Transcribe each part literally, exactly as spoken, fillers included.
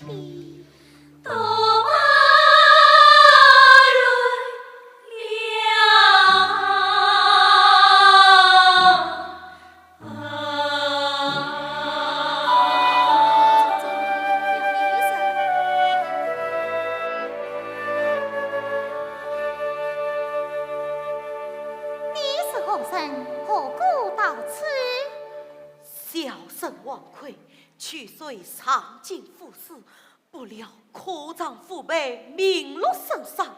的。你是何人？何故到此？小生王魁，去岁上京赴试，不料科场腐败，名落孙山，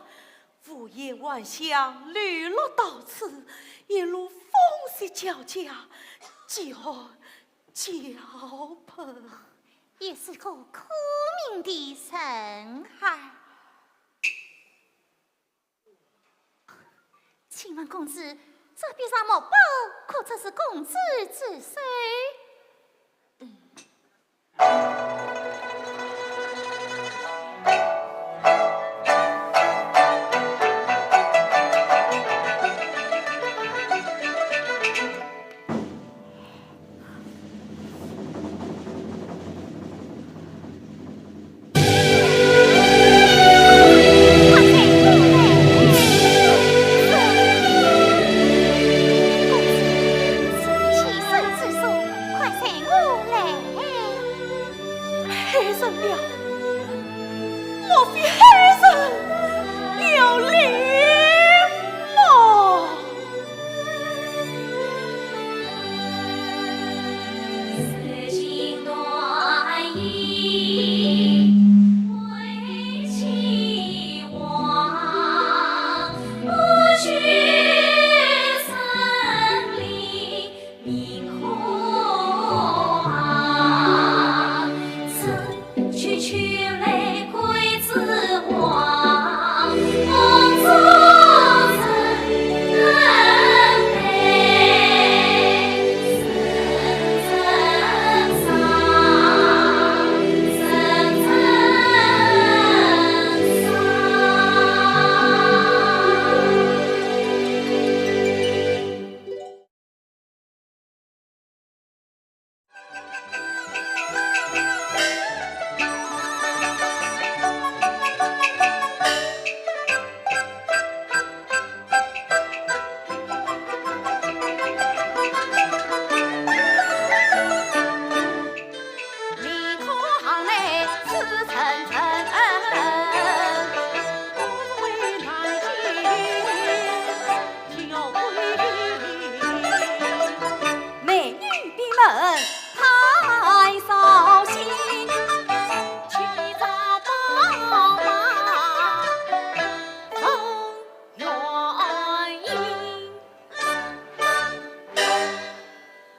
乌烟万象，流落到此，一路风雪交加，饥寒交迫。也是个苦命的人儿。 请问公子，这笔账目包可曾是公子之手？嗯。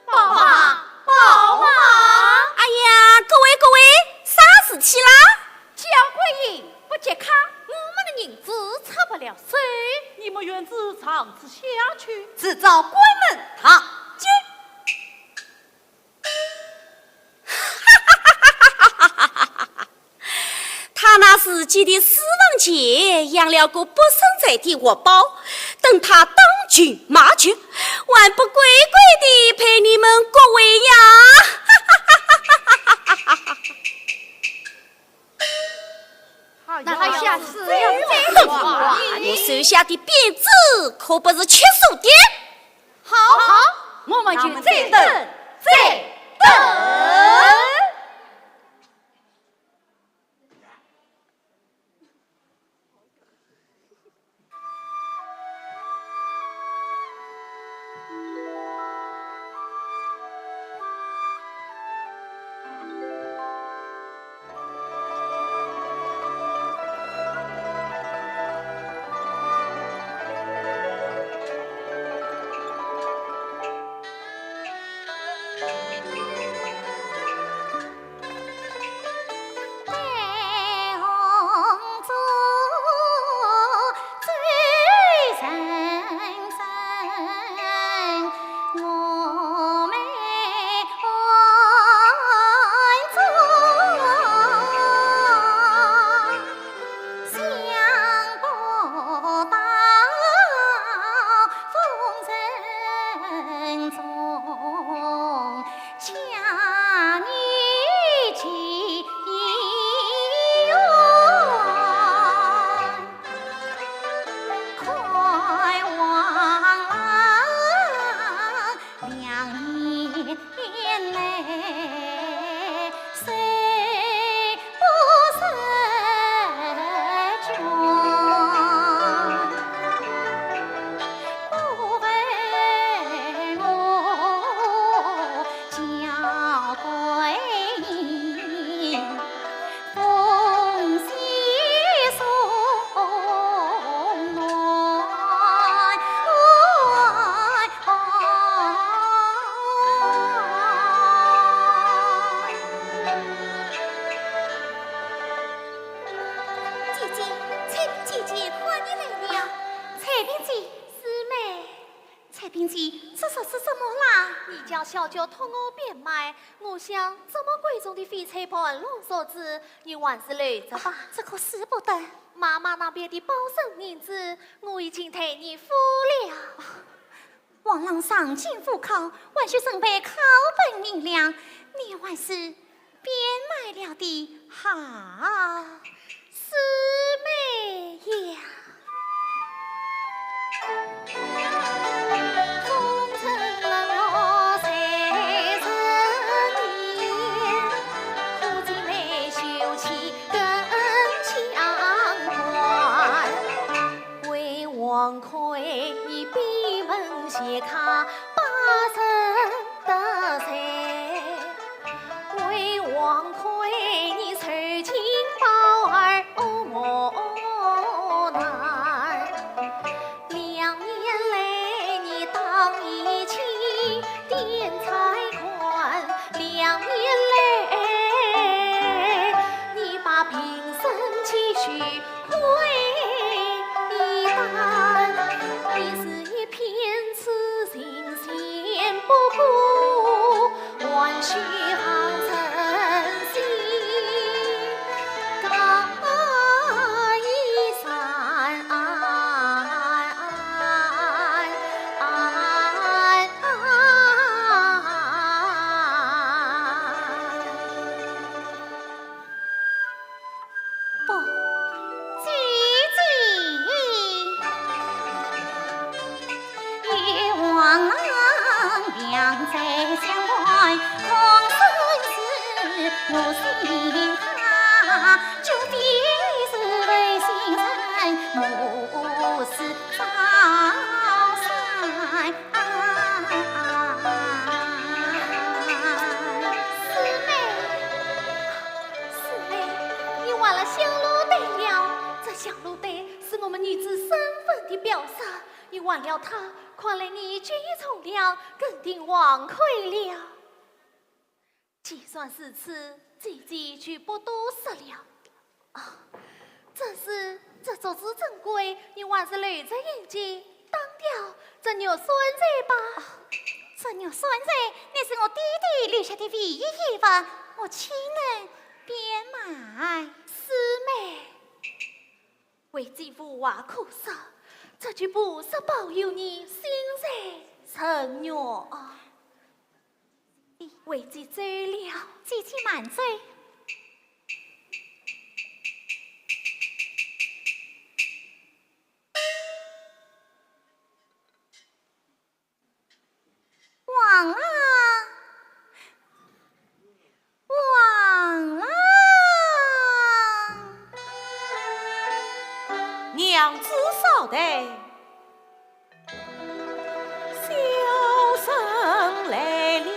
宝妈，宝妈！哎呀，各位，各位，啥事体啦？ 焦桂英不接客，我们的银子出不了手。你们愿意长此下去？自找关门大吉。他那自己的私房钱养了个不存在的活宝，等他当穷卖绝，还不乖乖地陪你们各位呀？ 那还要下次要再说啊。我手下的辮子可不是吃素的。好，好，我们就再等，再等。小脚托我变卖，我想这么贵重的翡翠盘龙镯子，你还是留着吧。这可使不得。妈妈那边的包身银子，我已经替你付了。皇上上京赴考，还需准备考本银两，你还是变卖了的好。 师妹呀。师妹，师妹，你换了香炉对了，这香炉对是我们女子身份的表示，你换了它，看来你已经从良，肯定忘怀了。 既然如此，姐姐就不多说了。啊，只是这镯子珍贵，你还是留着应景，当掉这玉簪钗吧。啊，这玉簪钗乃是我爹爹留下的唯一遗物，我岂能变卖？师妹，为姐无话可说，这就不说保佑你心愿成愿啊。 为姐走了。姐姐慢走。王郎，王郎。娘子稍待。 小生来了。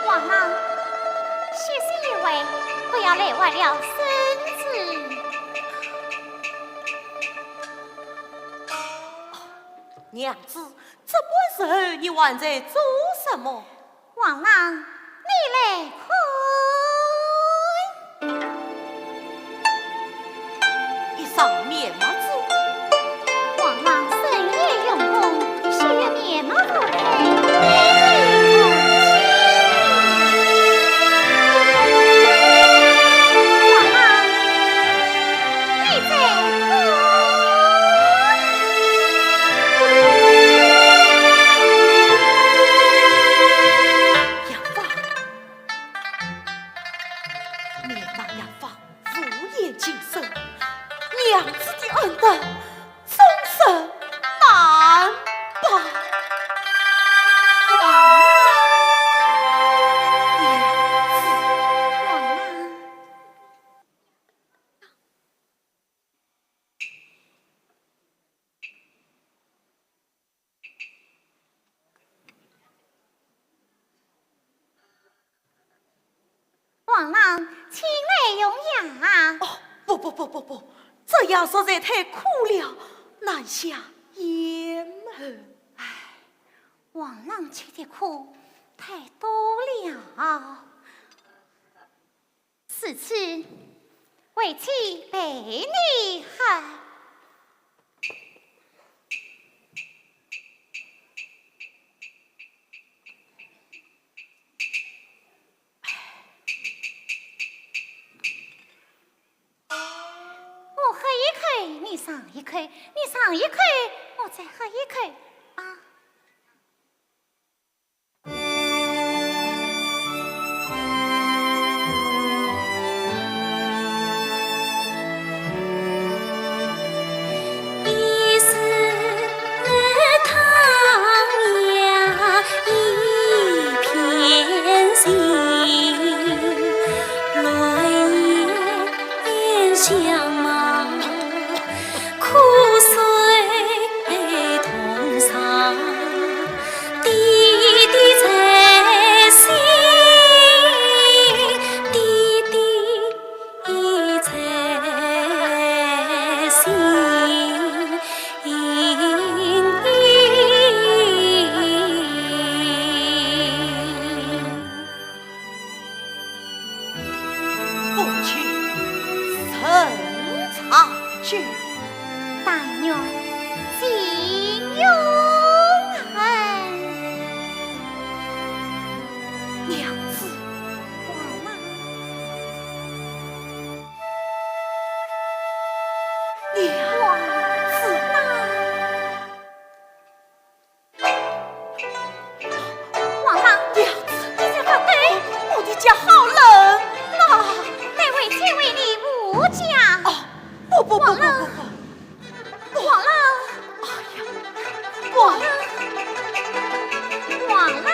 王郎，歇息一会，不要累坏了身子。娘子，这般时候你还在做什么？ 王郎，你来看。一上面么子。王郎深夜用功，须与面目如何？王郎，你在哭？杨芳，面貌杨芳， 无言轻声，娘子的恩德，终身难报。娘子。 王郎，请来用药啊。哦，不不不不不，这药实在太苦了，难下咽喉。唉，王郎吃的苦太多了。如此，为妻陪你喝。 我喝一口，你尝一口，你尝一口，我再喝一口啊。 不求甚长久。但愿心永恒。娘子。王郎。娘子。 王郎，娘子，你在发抖？我的脚好冷啊！待为妻为你护脚。哦，不不不不不不。王郎。王郎。哎呀，不。王郎。王郎。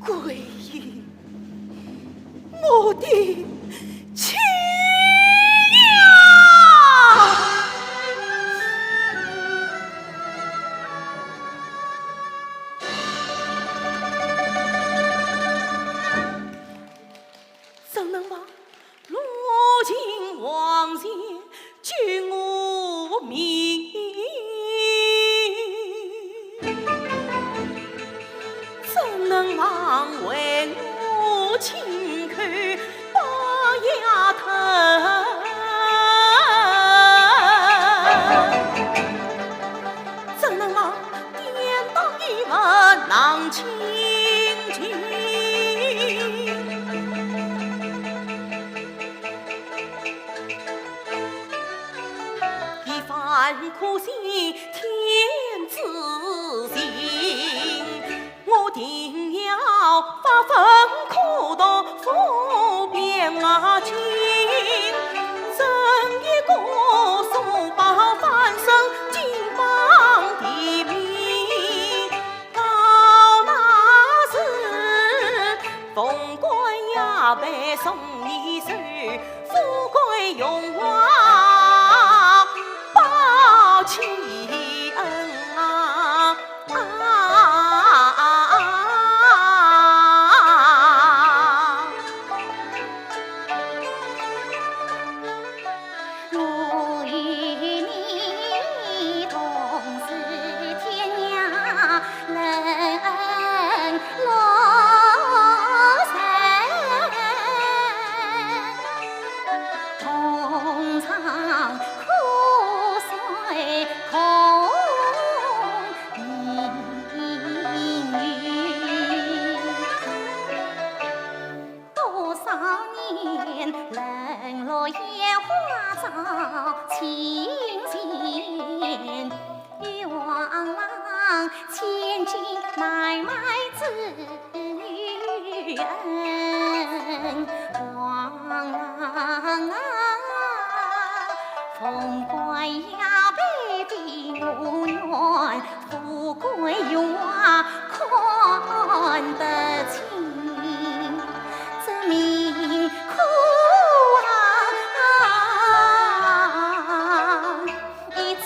桂英，我的妻呀！怎能忘 路尽黄泉救我命，怎能忘为我亲口把丫头？怎能忘 天当一门郎清情。一番苦心天之行，我定要发奋苦读 复变金，争一个数百万身金榜题名。到那时，凤冠霞帔送你手，富贵荣华报其恩啊！ 啊。女恩王啊，凤冠霞帔的我愿，富贵荣华看得清，这命苦啊！一支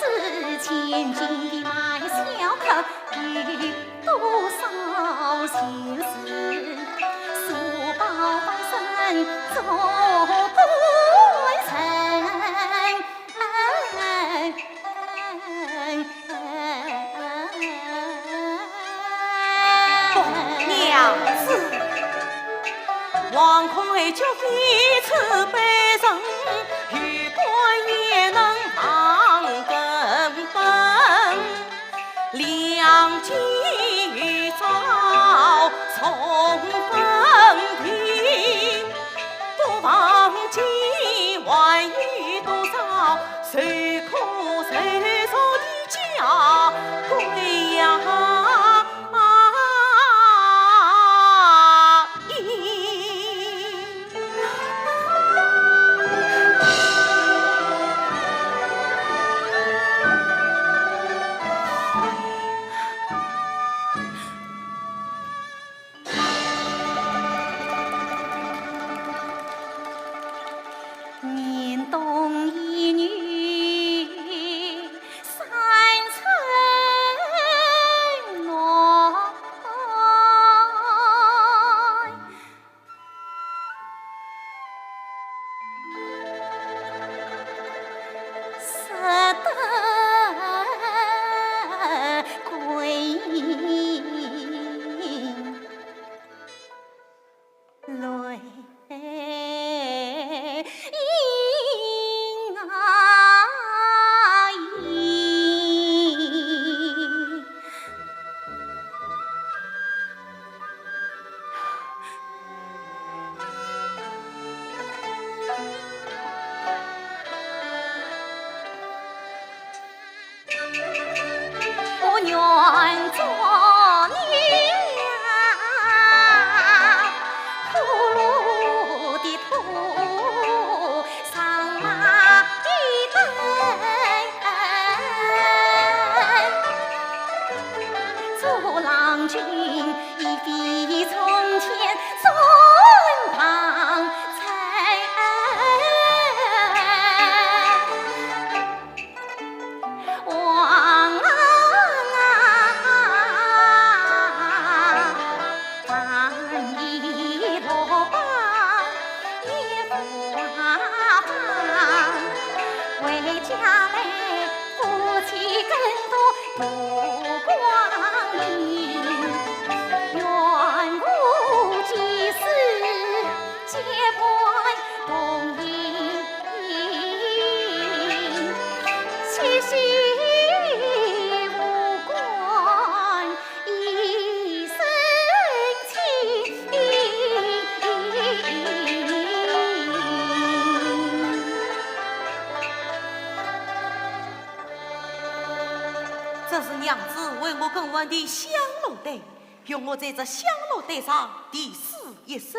千金的卖笑客， 有多少就是书包翻身做官人。娘子，王魁绝非此辈人，有官也能忘根本。 良机早重分庭，不忘记还有多少受苦受辱的家规呀！ 年冬一女三春暖，识得归来。 我愿做你啊，铺路的铺，上马的凳，做郎君一飞冲天，转堂在。 王啊，万里落榜也无妨，回家来夫妻更多度光阴，愿无几时 结伴同行，七夕无关一生情。这是娘子为我更换的香炉袋，容我在这香炉袋上题诗一首。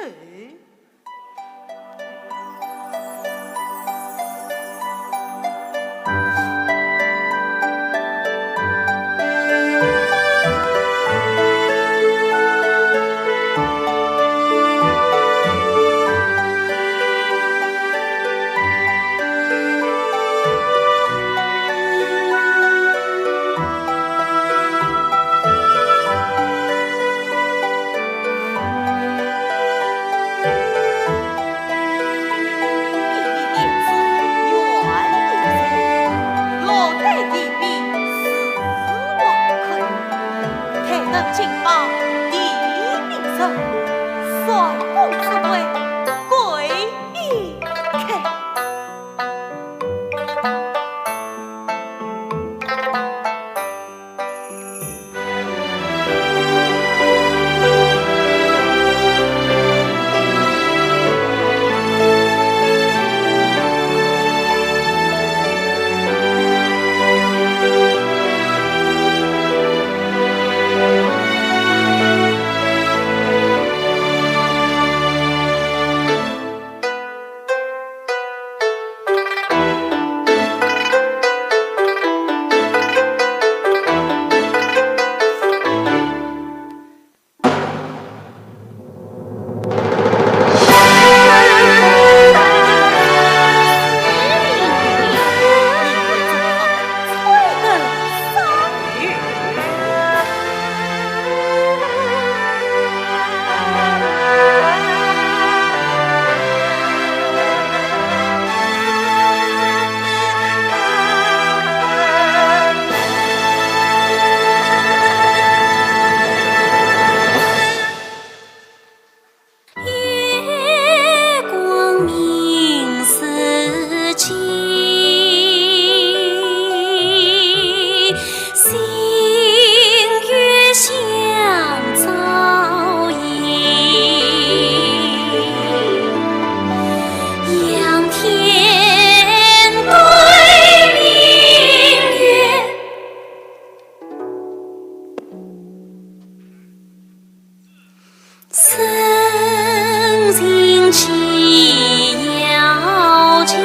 生情既要尽。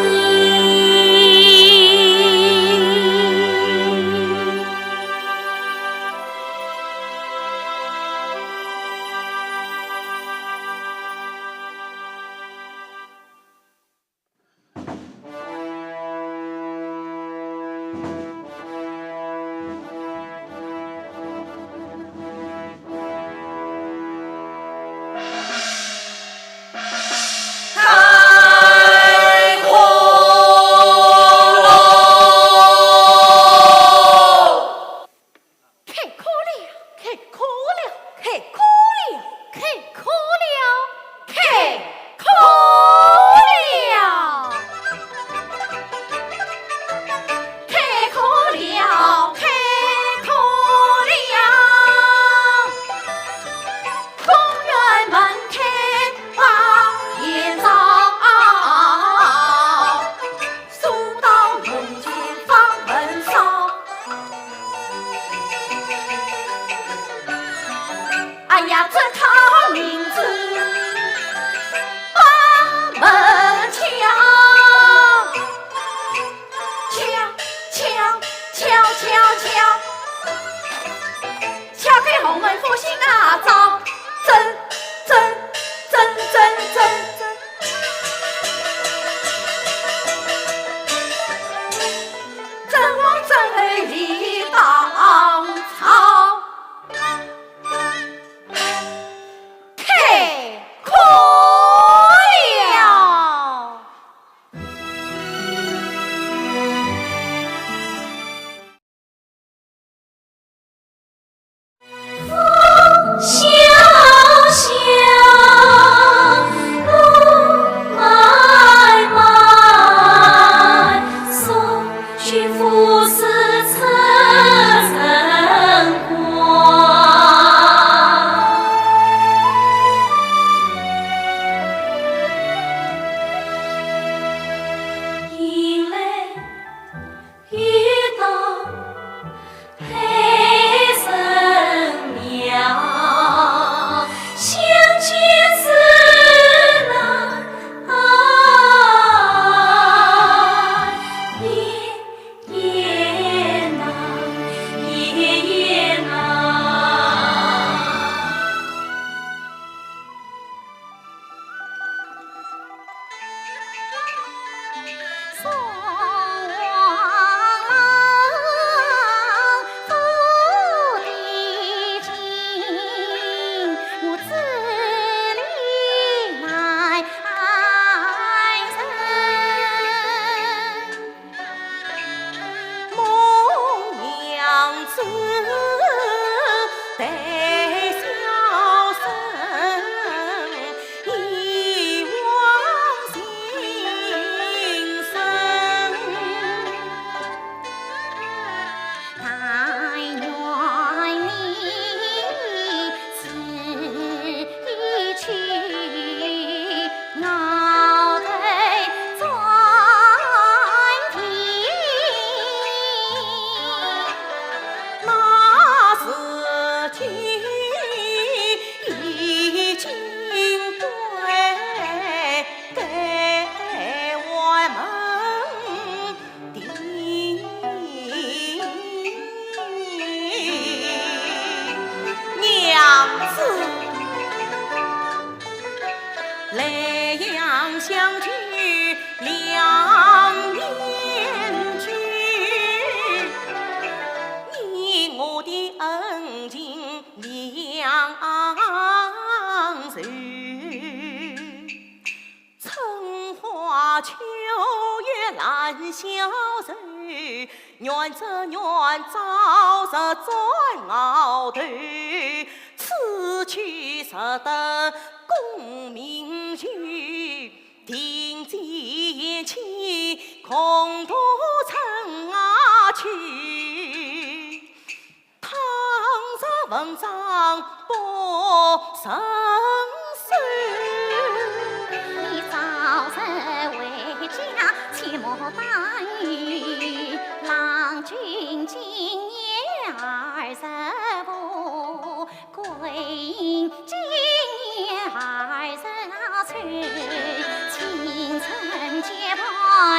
开口了，开口了，开口了，开口了，开口了。开口了，开口了，公园门开把夜照，苏道门前放门烧。 哎呀，这套银子把门敲，敲，敲，敲，敲，敲开红门福星啊照，真，真，真，真，真，真。 真王真后一当朝，开口了。娘子。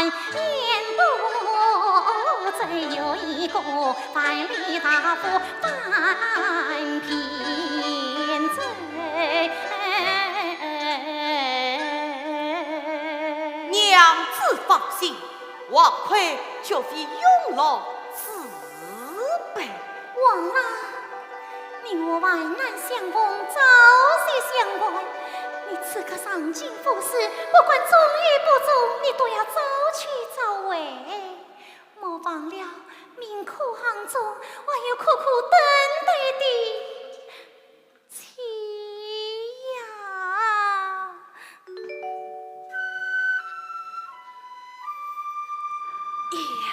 言不真，有一个万里大夫范平真。娘子放心，王魁绝非庸碌之辈。王郎，你我患难相逢，朝夕相伴，你此刻丧尽夫尸，不管忠与不忠，你都要早去早回。 莫忘了，命苦行踪，还有苦苦等待的妻呀。呀，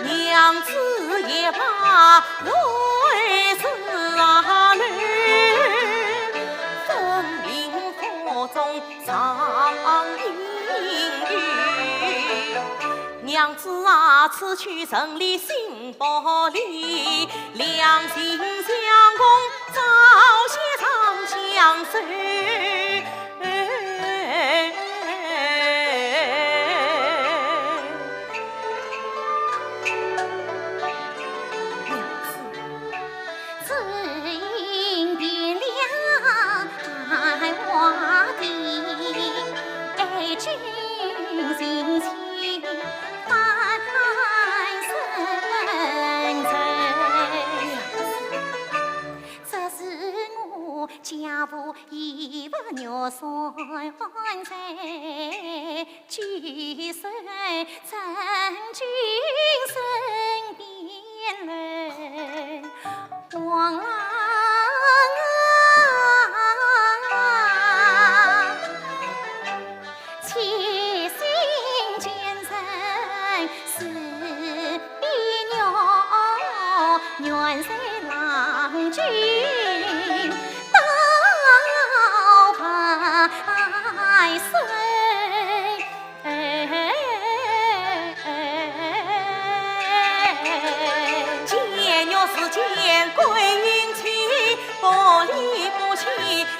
娘子也罢，为是啊，你分明腹中 常应允。娘子啊，此去人离心不离，两情相共，朝夕长相守。 只因汴梁爱华地，爱君心切万分愁。这是我家父一物玉扇在 举手成君身边来，王郎啊，且信奸臣是比玉，愿随郎君到万岁。 见玉是见，归阴妻，不离不弃，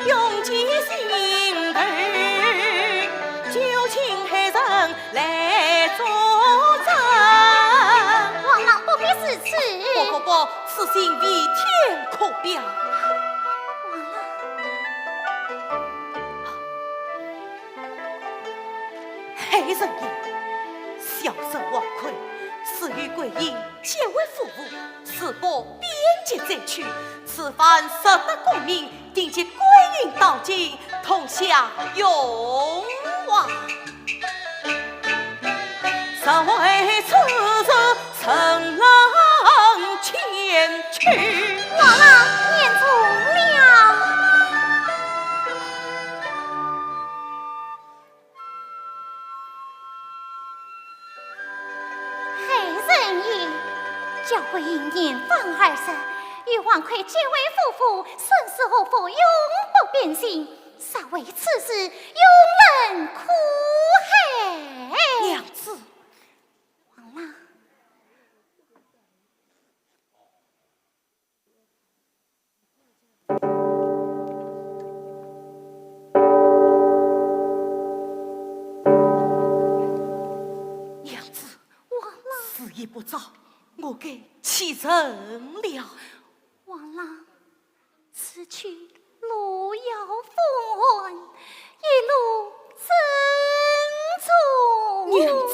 永记心头。就请后人来作证。王郎不必如此。不，不，不，此信非天可表。王郎。 后人言，小生王魁，死于归阴，皆为夫妇，自保边境灾区，此番实得功名，定即归阴镐京，同享荣华。实为此事 承蒙千秋。老郎言重了。后人言，敫桂英年方二十，与王魁结为夫妇，生死祸福永不变心，若为此事，永忍苦海。娘子。 王郎。娘子，王郎。时已不早，我该启程了。王郎， 此去路遥风寒，一路珍重。娘子。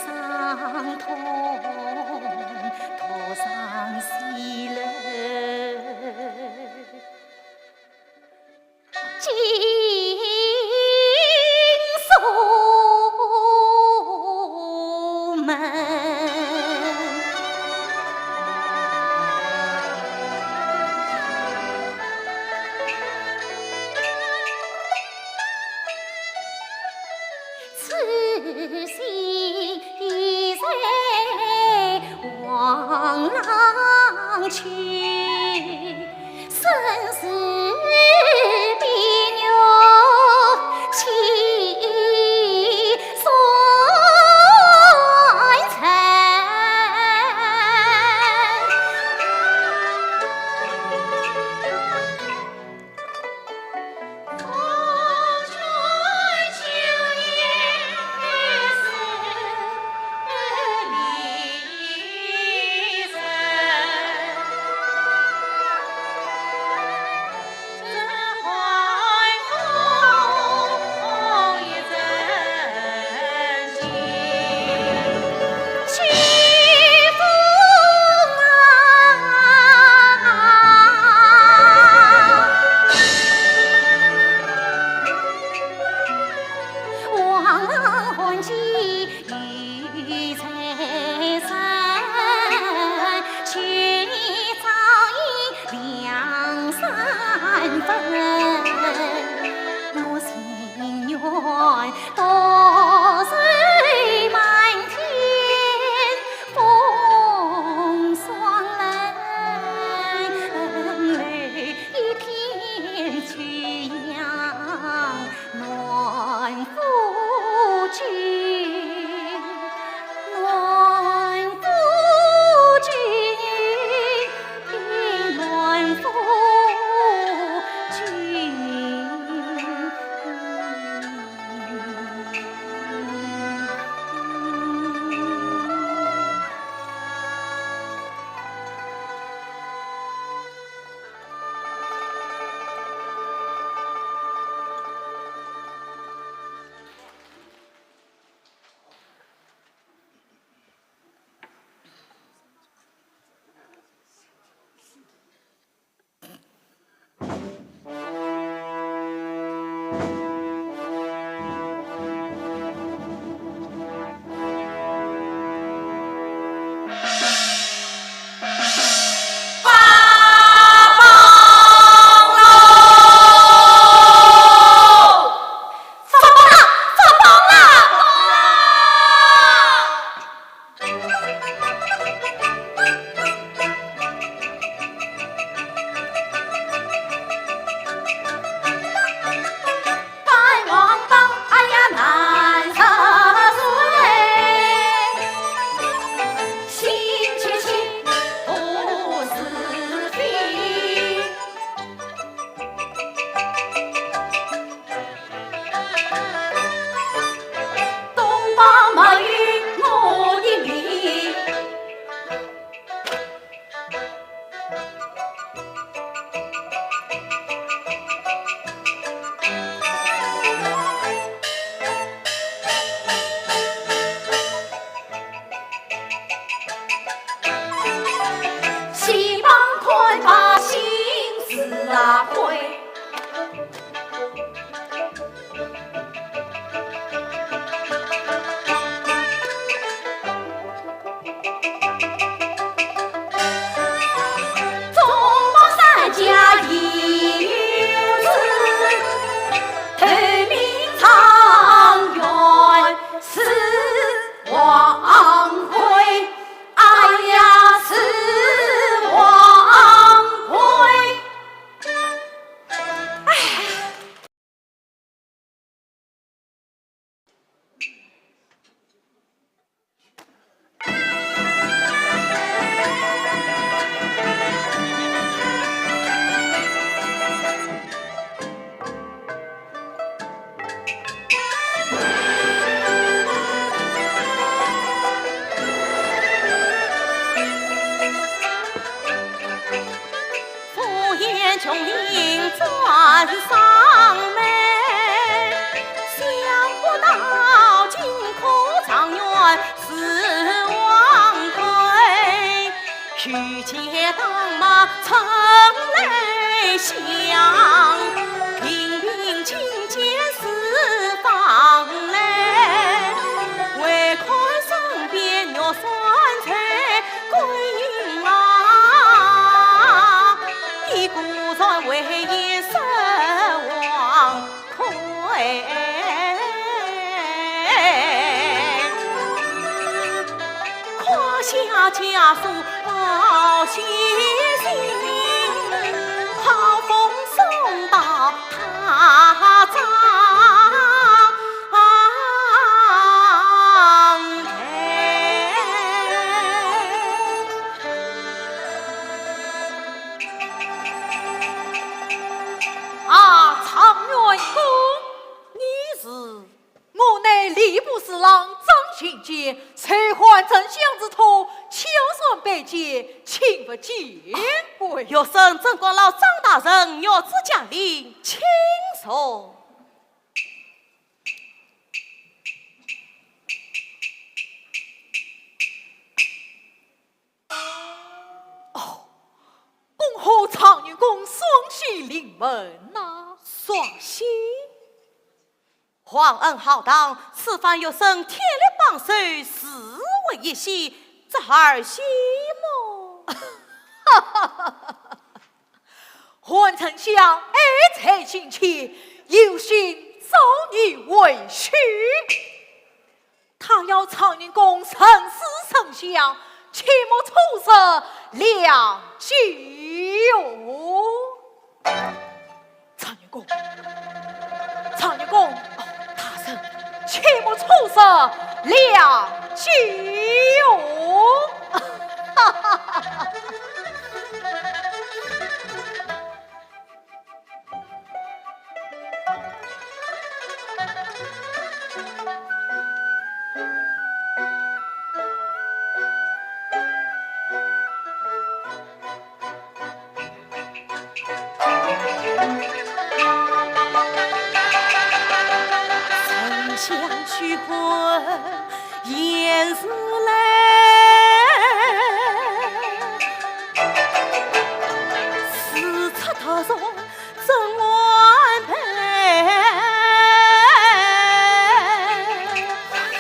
伤痛徒伤心嘞。御驾当马春雷响，平平进见四方来。唯看身边玉山翠观音啊，你果然威严色王 魁。胯下枷锁宝剑心，炮锋送到塔上台。啊，状元公，你是？我乃吏部侍郎张行健，受换丞相之托，敲船拜见，请问见贵。学生正告老张大人，玉旨降临，请坐。 哦，恭贺状元公双喜临门呐！双喜？皇恩浩荡，此番学生铁力帮手，自为一喜，这儿喜么？哈哈哈哈哈！ 换丞相爱才心切，有心招你为婿。倘要状元公成事成香，切莫错失良机哦。状元公，状元公，哦，大人，切莫错失良机哦。 丞相许婚言如来，事出突然怎安排？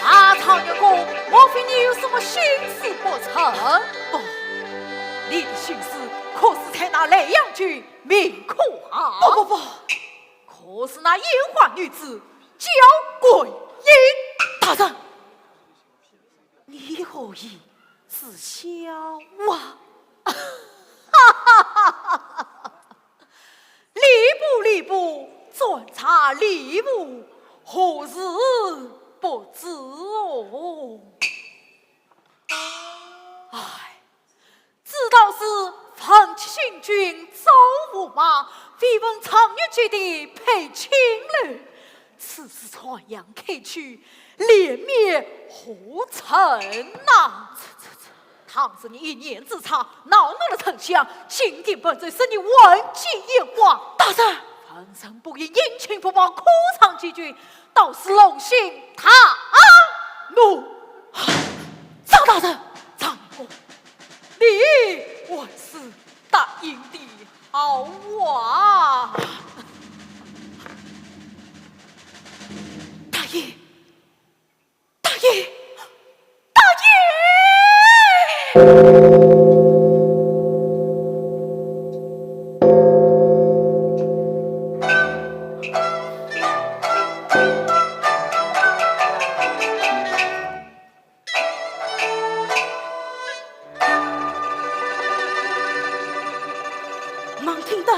啊，状元公，莫非你有什么心事不成？不，你的心思可是在那莱阳郡 明可啊？不不不，可是那烟花女子焦桂英。大人，你何以知晓啊？哈哈哈哈哈！吏部吏部，专查吏部，何事不知哦？唉， 知道是文曲星君赵驸马，绯闻状元姐弟配青楼，此事传扬开去，脸面何存呐？这这这，倘是你一念之差，恼怒了丞相，金殿本奏，说你闻鸡眼花。大人，文人不义，殷勤不报，可唱几句， 倒是龙心大怒。张大人，张公，你还是答应的好啊！答应，答应， 大爷！忙听得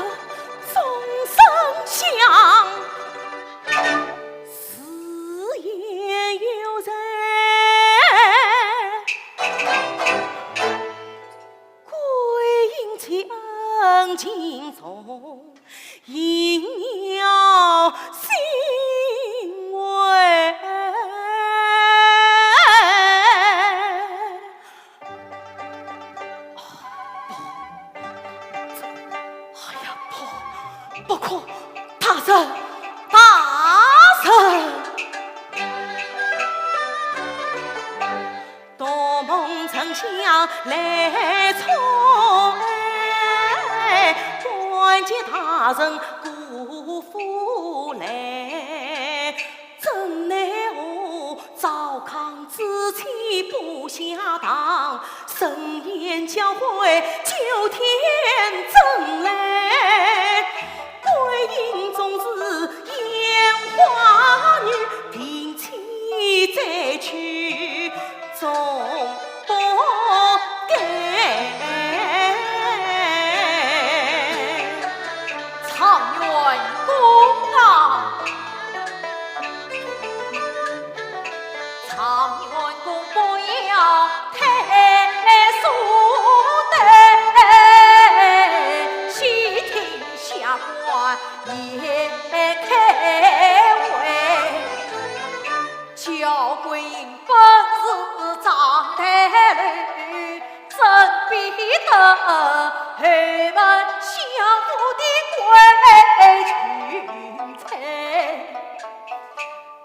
红尘香来冲哎，关照大人过府来。真奈何糟糠之妻不下堂，深夜教诲九天真来。归阴终是烟花女，定期再去 总不该。状元公啊，状元公不要退缩的，细听下官言开wei。 敫桂英本是长台楼，怎比得后门相府的贵君妻？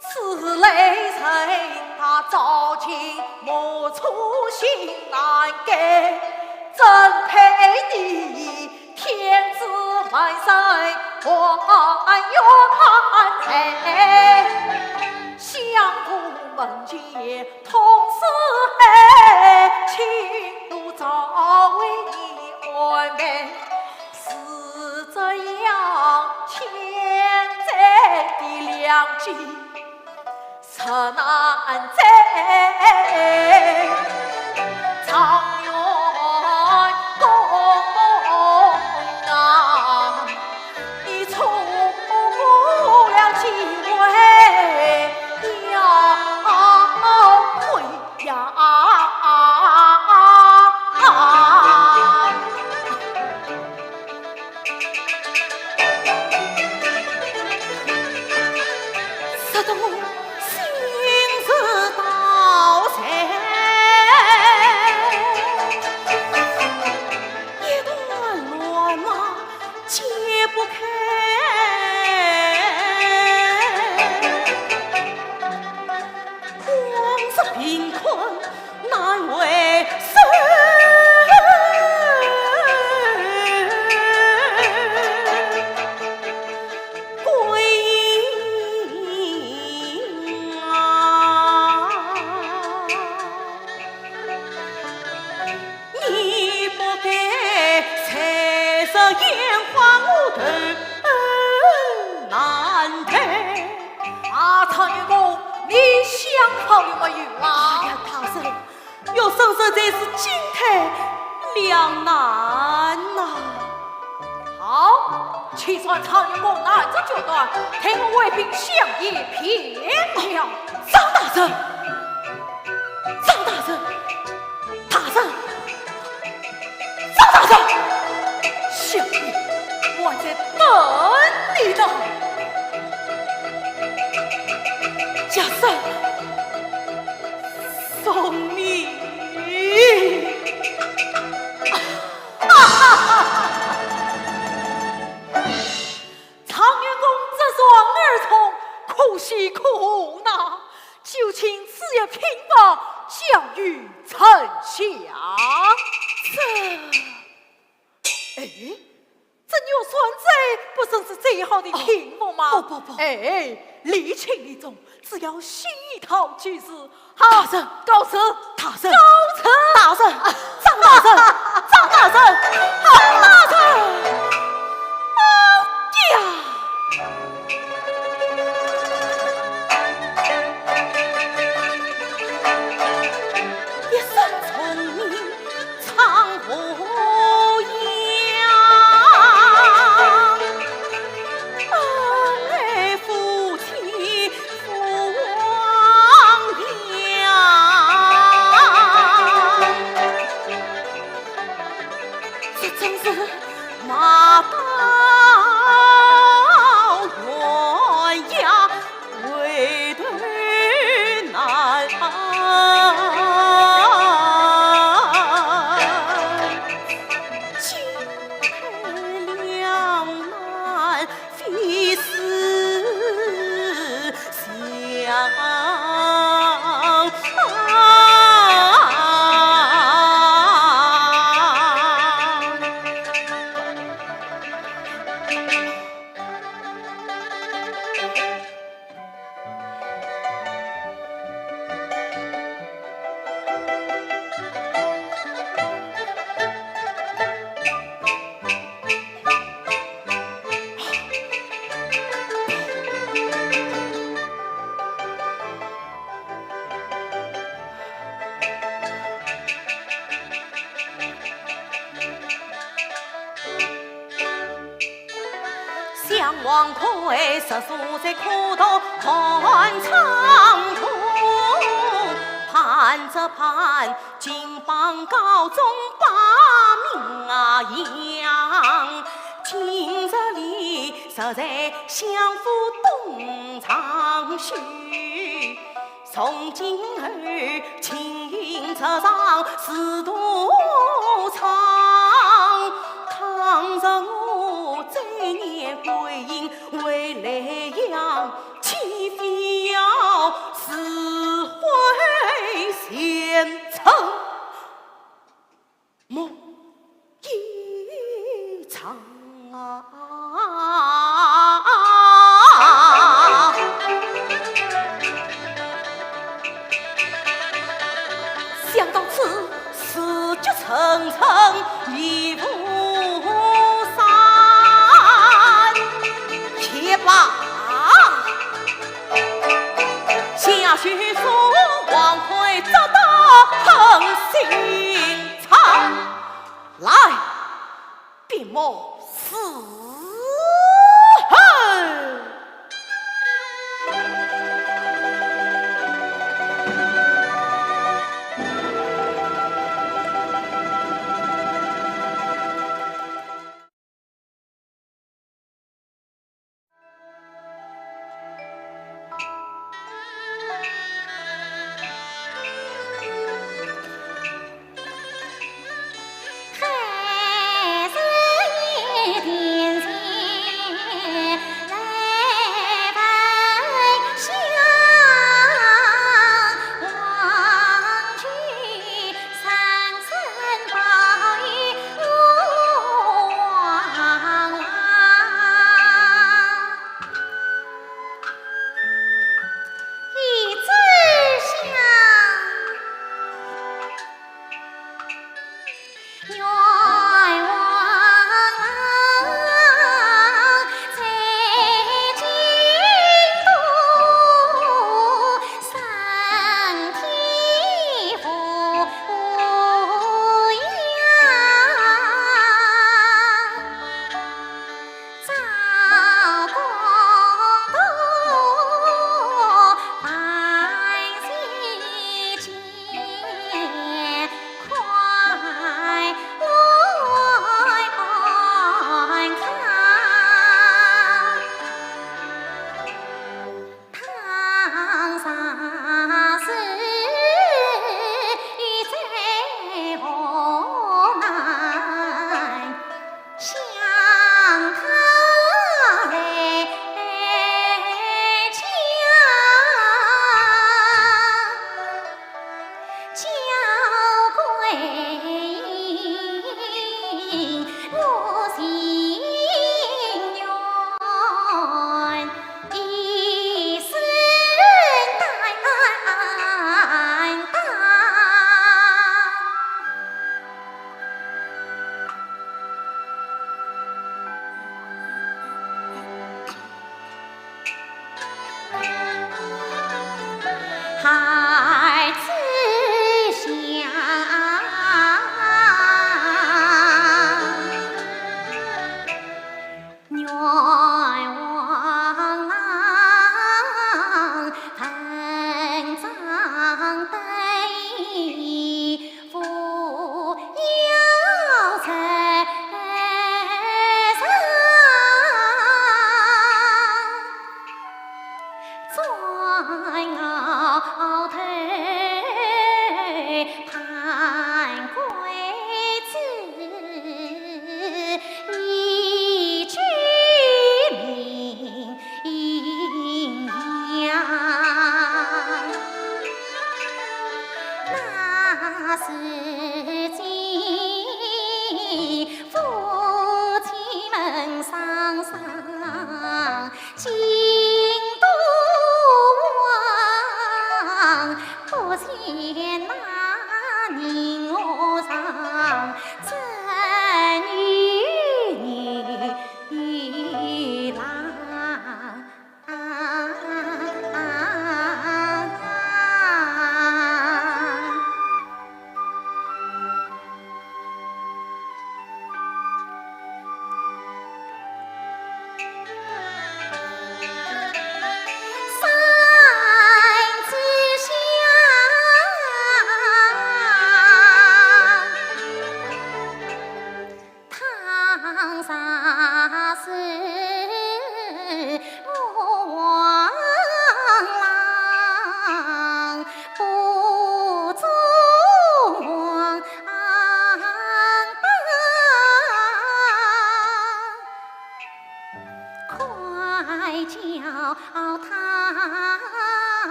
此类人，他朝秦暮楚心难改，怎配你 天子万岁，还愿在相府门前痛失爱，请多照为你安排。是这样，千载的良机 实难再。状元公啊，你错过了机会呀，呀！说得我心事交瘁，一团乱麻解不开。 往日贫困难回首，归阴啊，你不该在这烟花屋头难退。 啊，状元公，你想好了没有啊？哎呀，大人，学生实在是进退两难呐。好，既然状元公难这决断，待我回禀相爷便了。张大人，张大人， 大人，张大人，相爷，我在等你呢。家生，送你。哈哈哈哈！状元公这双耳聪，可喜可贺呐。 就请此一屏报交与丞相。这，哎，这玉扇砚不正是最好的屏风吗？哦，不，不，不。哎，礼轻礼重，只要心意到就是。好，大人，告辞。大人，告辞。大人，张大人，张大人，张大人，哎呀！ 一身聪明唱和扬，恩爱夫妻不忘扬。这真是王魁十岁在苦读看长途，盼着盼金榜高中把名扬。今日里实在相府东昌去，从今后 情意这场是断肠。倘若我再念桂英为莱阳，岂非要自毁前程？ 梦一场啊。想到此，思绪层层迷雾山。且把 下去说王魁这道狠心肠。来，闭目思恨。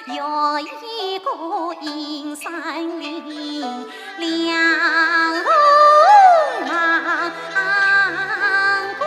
有一个阴森林，两路望光。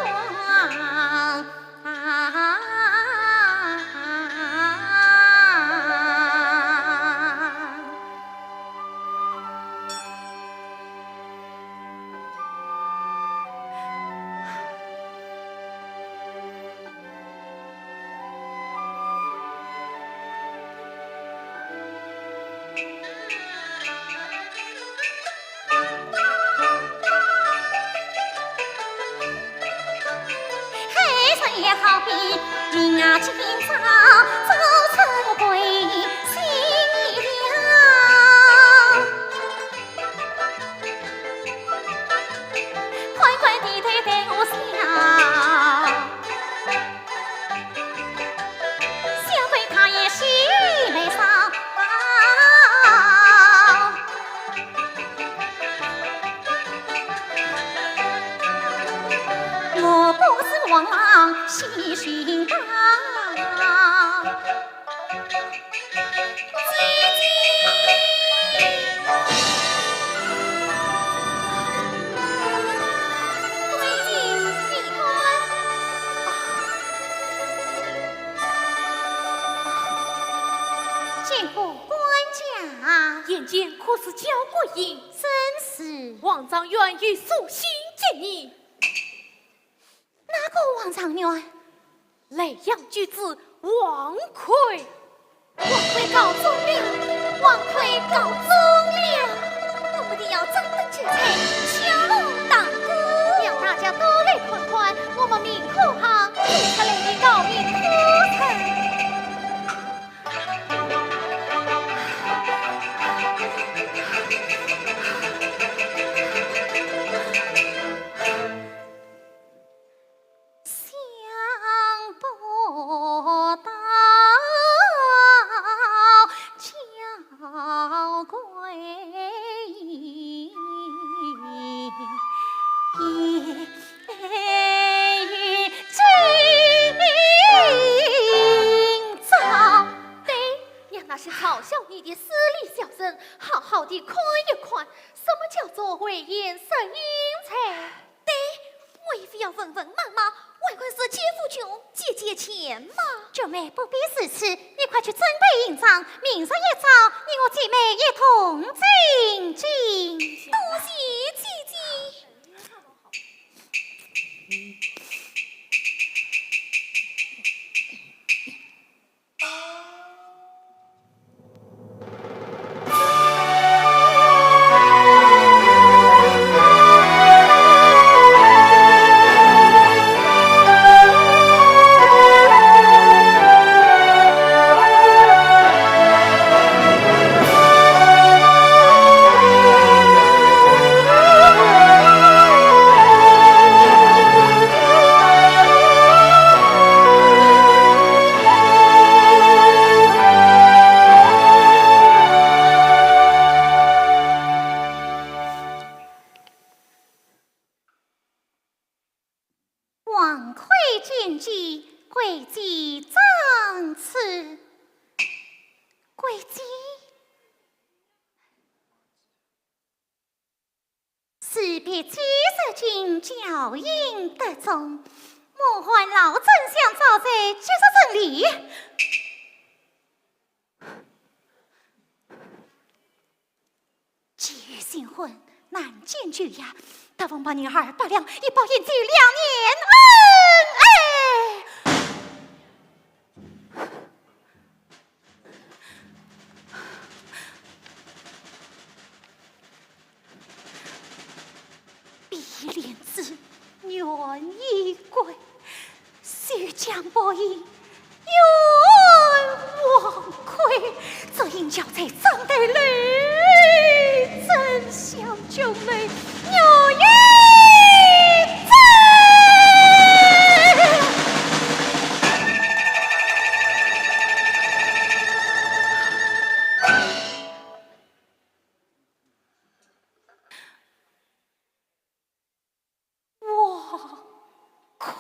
见过官家。眼前可是焦桂英？正是。王状元有书信接你。 哪个王状元？莱阳举子王魁。王魁告终了，王魁告终了。我们一定要张灯结彩，敲锣打鼓，让大家都来看看我们明科巷出来的诰命科场。 想不到焦桂英也有今朝。对，让那些嘲笑你的势利小人好好地看一看，什么叫做危言耸听才。 对，我也非要问问妈妈，外官司姐夫穷，姐姐钱吗？九妹不必如此，你快去准备行装，明日一早你我姐妹一同进京。多谢姐姐。 王魁见驾，跪接长辞。跪接。士别几十斤，交印得中，母汉老丞相早在，接受真礼。 既欲新婚，难见旧爷，大方把银二百两，以报贤侄两年恩爱。 碧莲子，愿依归，休将薄银，愿王魁，这银交在账台楼，真相究明，有一哉。王魁。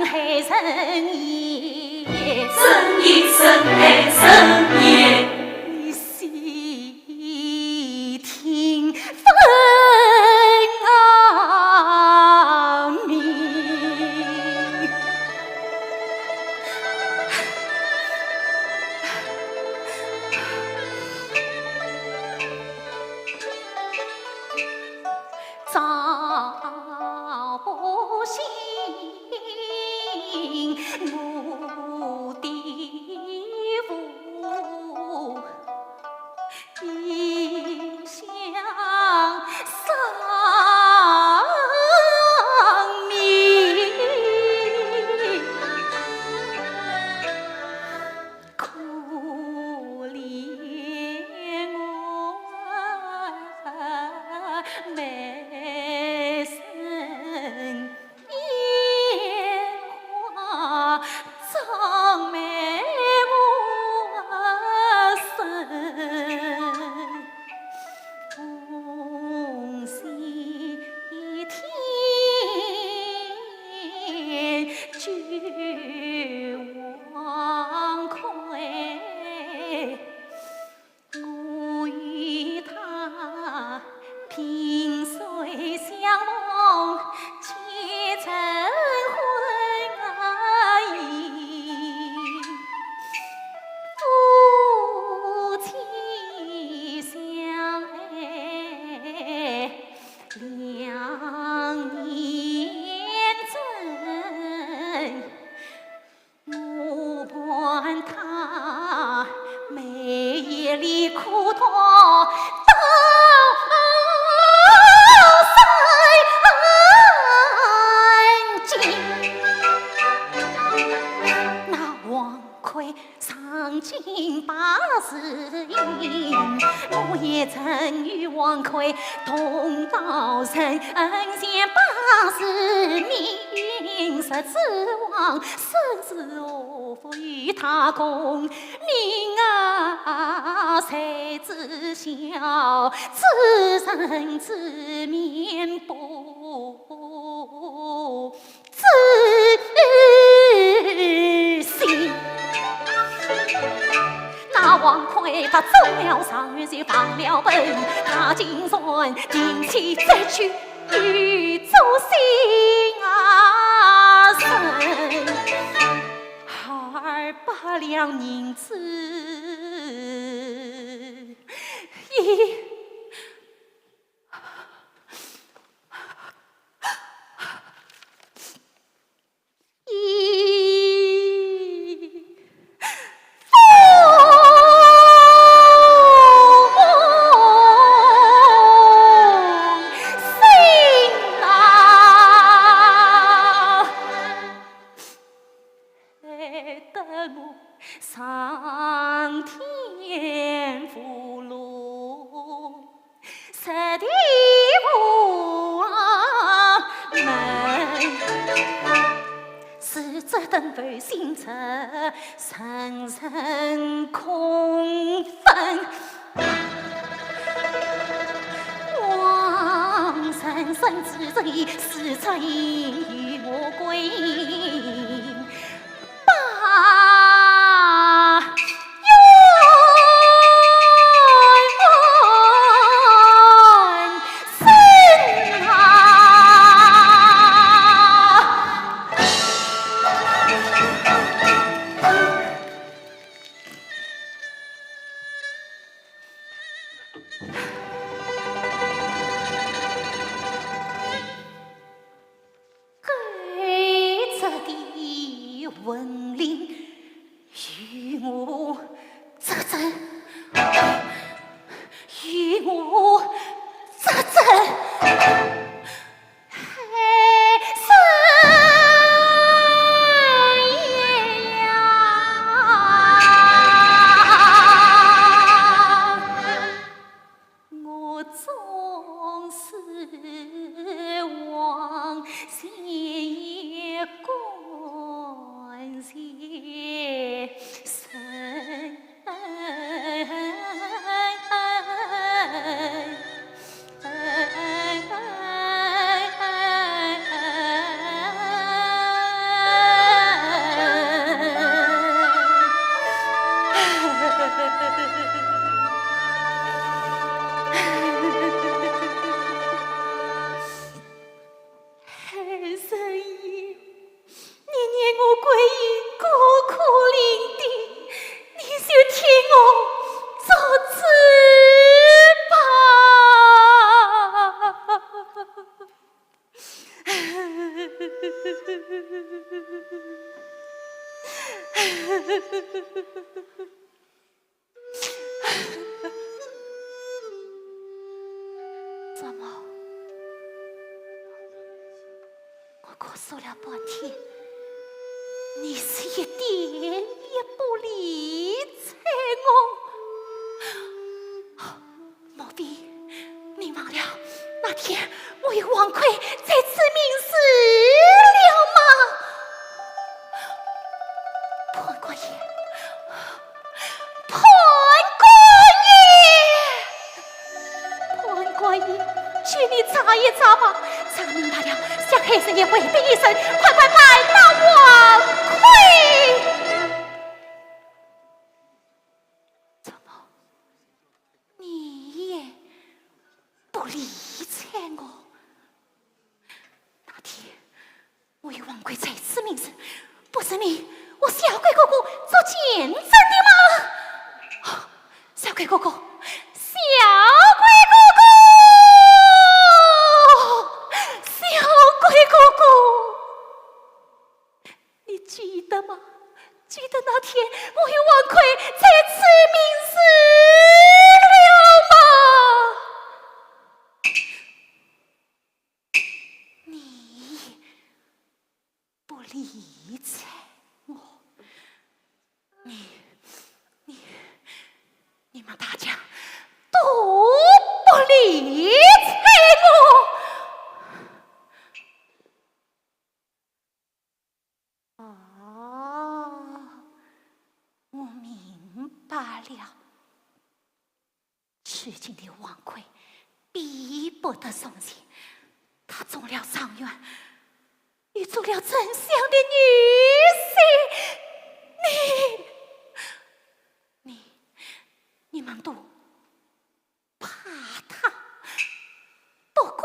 深夜，深夜，深夜，细听分明。 照不醒我的父，一向丧命。 可怜我妹生烟花，长妹无声。 红线天，九王魁，我与他萍水相逢，结成婚姻。 夫妻相爱两年整，我伴他每夜里苦读到三更。那王魁 上京拜师，我也曾与王魁同道人，恩前拜师明，实指望生死祸福与他共。命啊，谁知晓此人之面不 知心。那王魁他中了状元，就忘了本，他竟然定期再去与祝仙啊生。二百两银子，一 一封信啊，害得我上天无路。 入地府门，是这等负心者，人人恐怖。王人生之罪，是罪与我归。 八月生啊。怎么？我咳嗽了半天，你是一点也不理睬我。莫非你忘了那天我与王魁在此盟誓了吗？潘官爷，潘官爷，潘官爷，请你查一查吧，查明白了，想害人也未必一生，快快办到王魁。怎么？ 你也不理睬我。那天我与王魁在此盟誓，不是你，我小鬼哥哥做见证的吗？小鬼哥哥，小鬼哥哥，小鬼哥哥。 你记得吗？记得那天我与王魁在此盟誓了吗？你也不理睬我，你，你，你们大家都不理睬我。 哦，我明白了。如今的王魁比不得从前，他中了状元，又做了丞相的女婿。你，你，你们都 怕他，不敢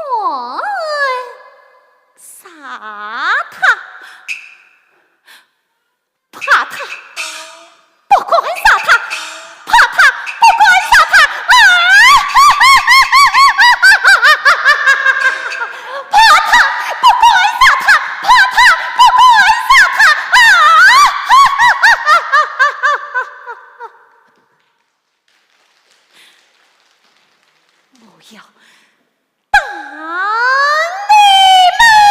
杀他，怕他，不敢杀他，怕他，不敢杀他。啊！怕他，不敢杀他，怕他，不敢杀他。啊！我要打你们了！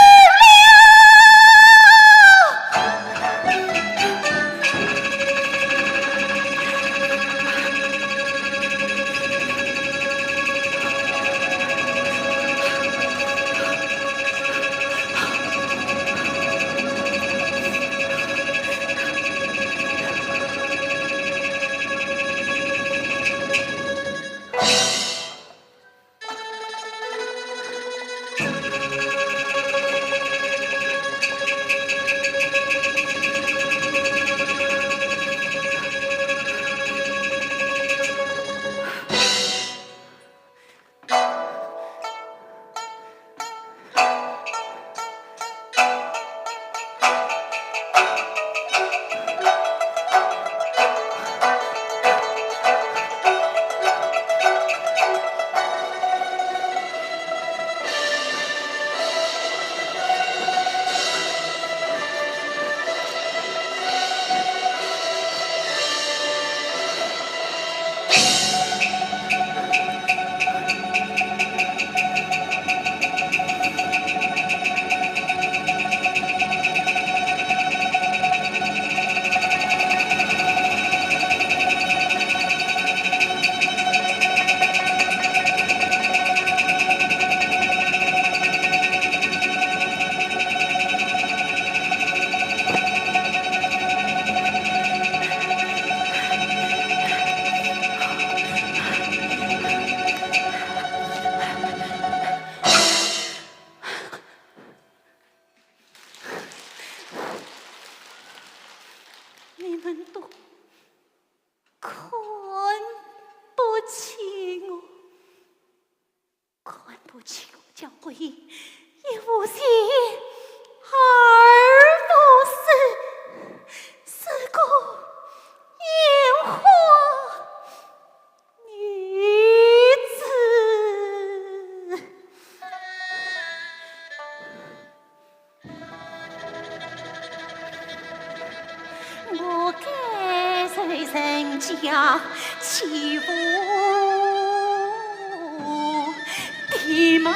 你们都看不起我，看不起我叫桂英，一无钱，二无势，是个烟花女子。我该受人家欺负的吗？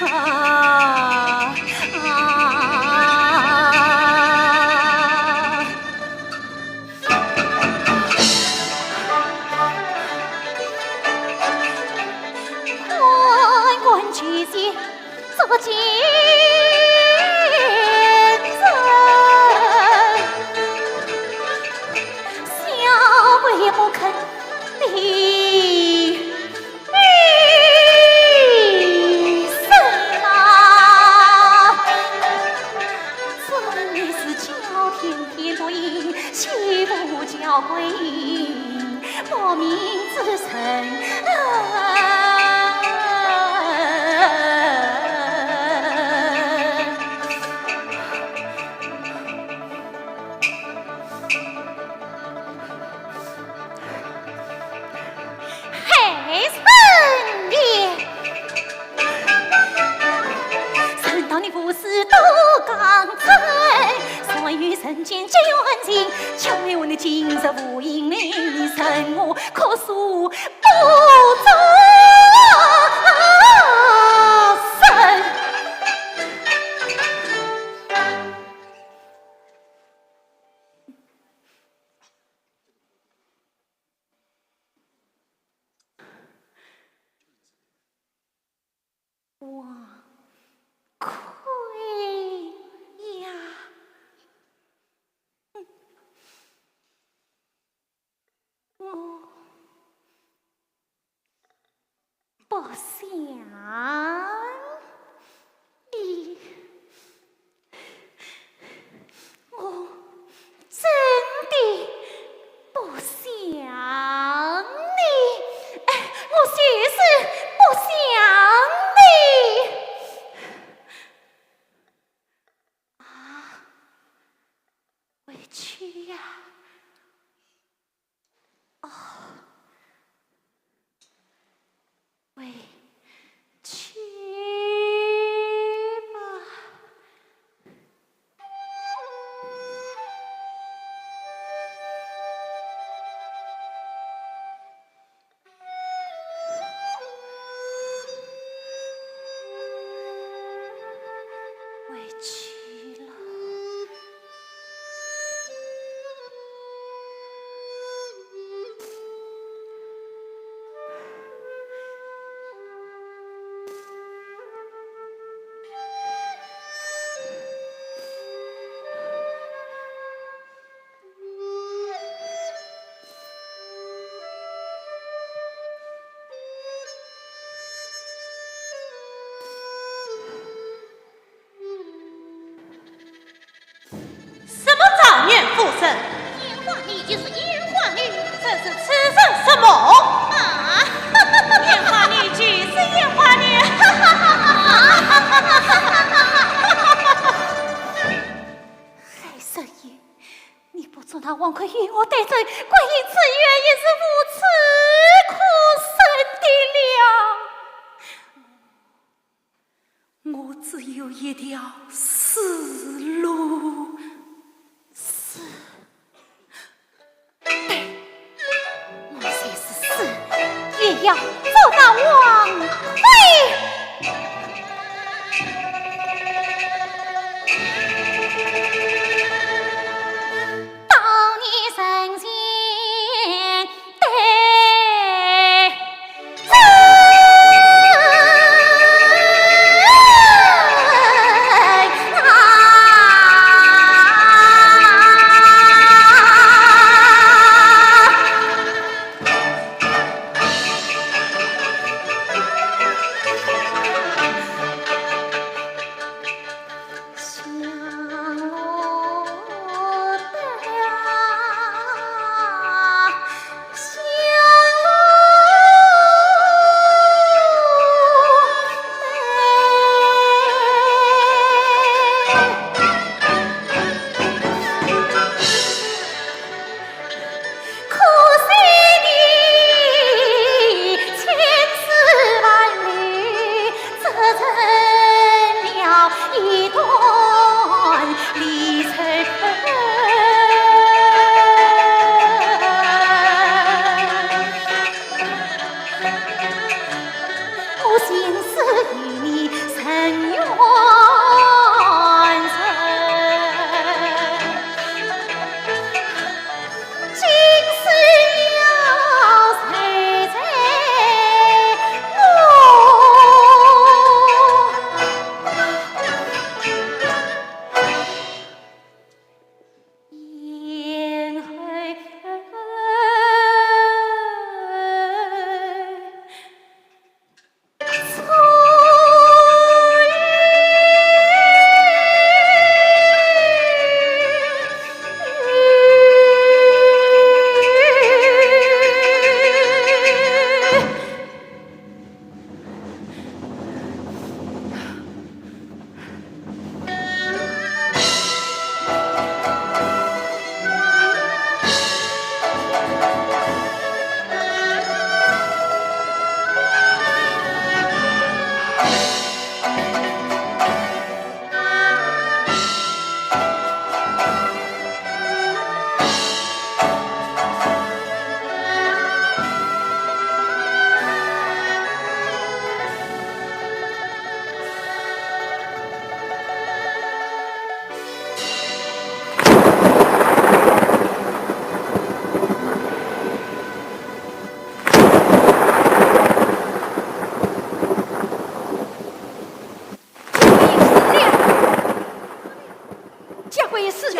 啊，啊。官官居前， 做见证，小鬼不肯理你什么。真的是叫天天不应，欺负叫鬼应。 我命之神啊！害人的！ 难道你不是都讲真？所有人间皆怨情，巧妙的今日无影，你任我可恕不作声。王魁呀，我不想你。 我真的不想你，哎，我就是不想你。啊，委屈呀。 哦，委屈吧。 委屈了。 什么状元夫人？烟花女就是烟花女。这是痴人说梦。啊，烟花女就是烟花女。害人也！你不捉拿王魁与我对质，桂英之冤也是无处可伸的了。 我只有一条死路。死？对，我就是死，也要捉拿王魁。到你身前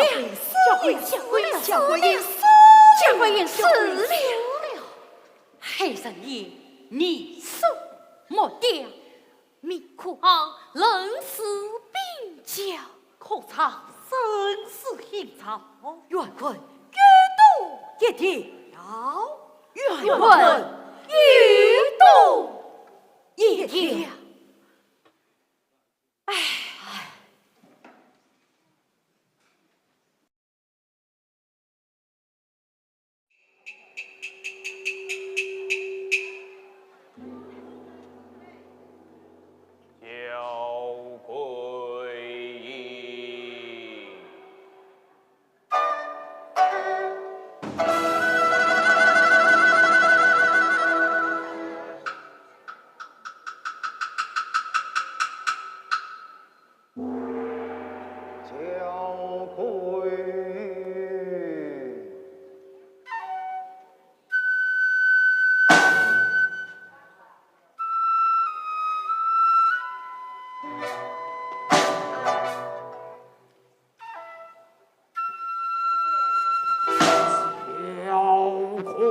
小鬼死了，小鬼死了，小鬼死了。黑人爷，你说么的？明可昂人死兵焦，可曾生死已兆？冤魂欲多一条，冤魂欲多一条。唉。 小鬼也。 小鬼。 小鬼。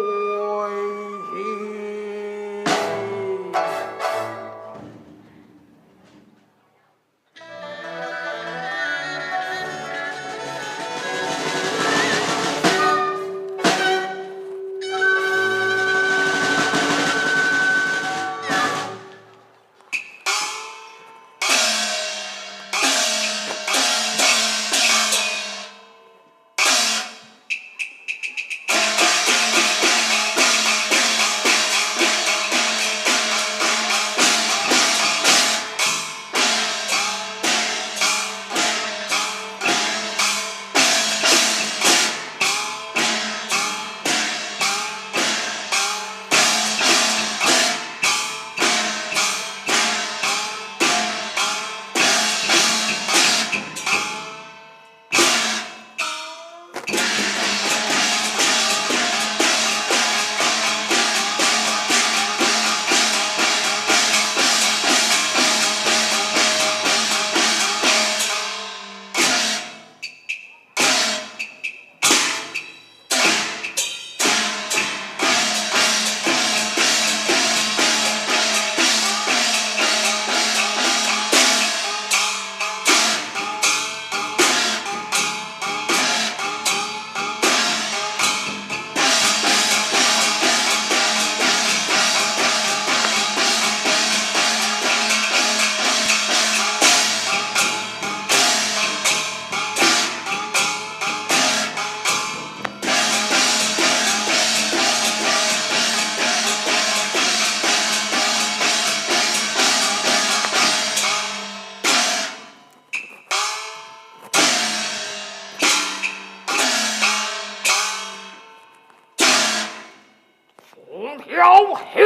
奉了黑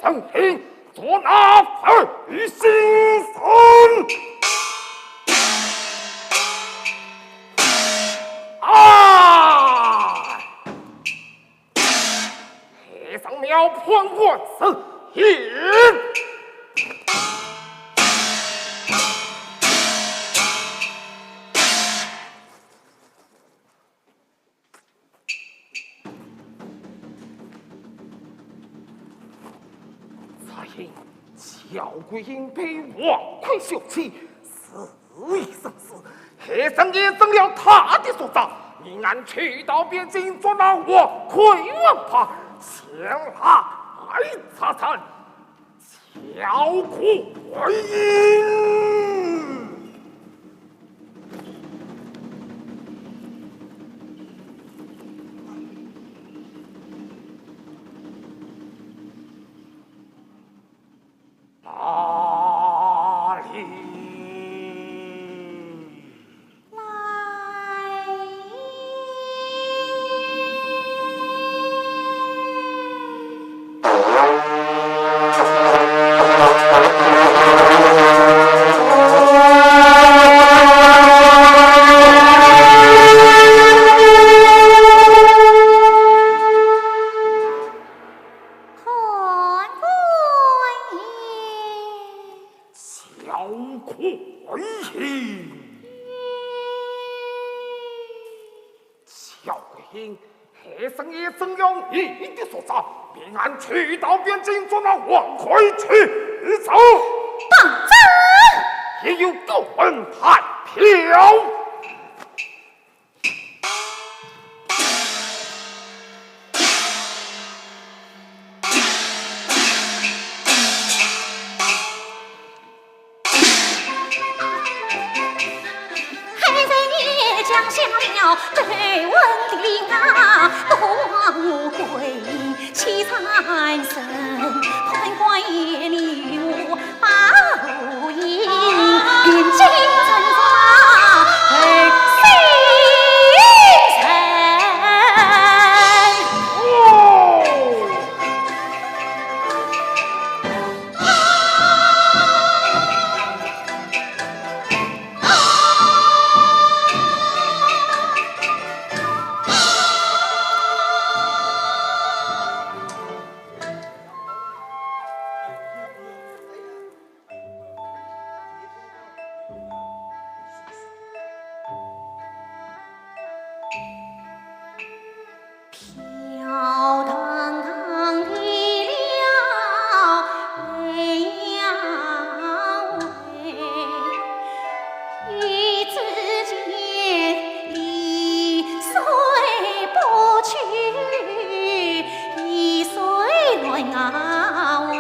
人爷，捉拿负心人。啊！黑人庙判官死刑。 只因樵鬼因被王魁休弃，死亦生死，黑人爷成了他的所长，命俺去到边境捉拿王魁王霸，前来查办。 樵鬼。哪里？姚桂英，海参也正要你的所长，命俺去到汴京捉拿王魁去斩。当真？也有高门抬轿。 飘荡荡地了，哎呀喂，一支箭，一岁不去，一岁来啊喂。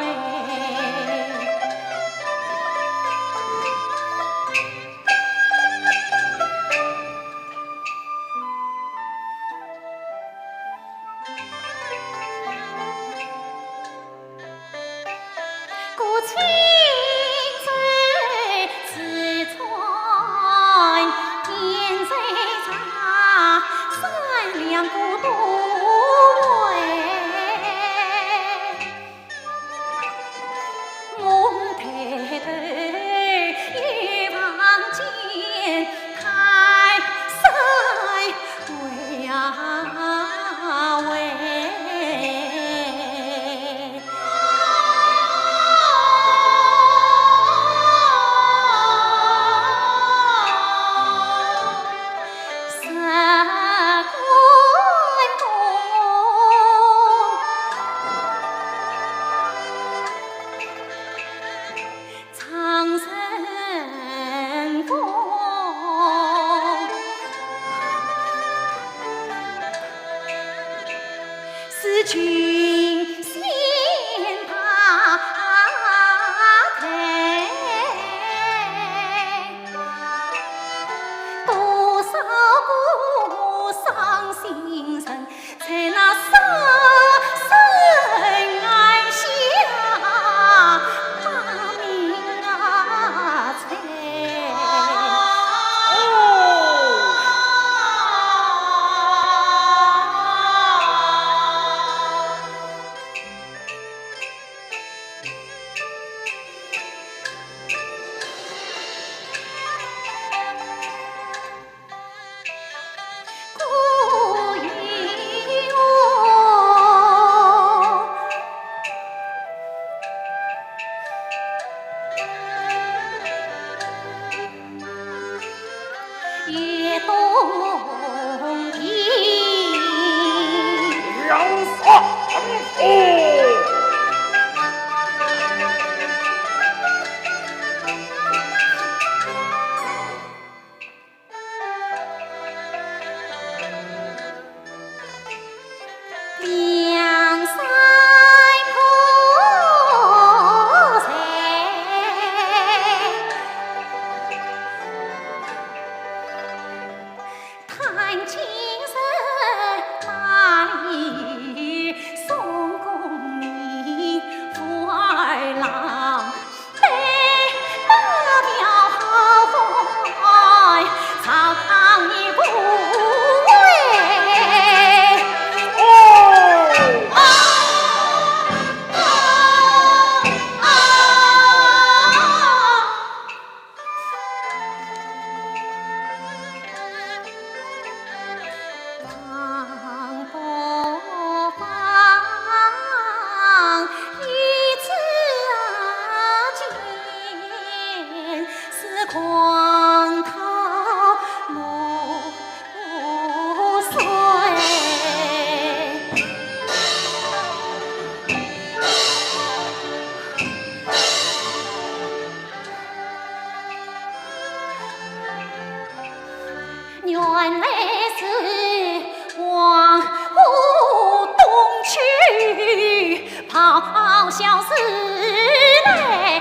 原来是黄河东去咆哮是来。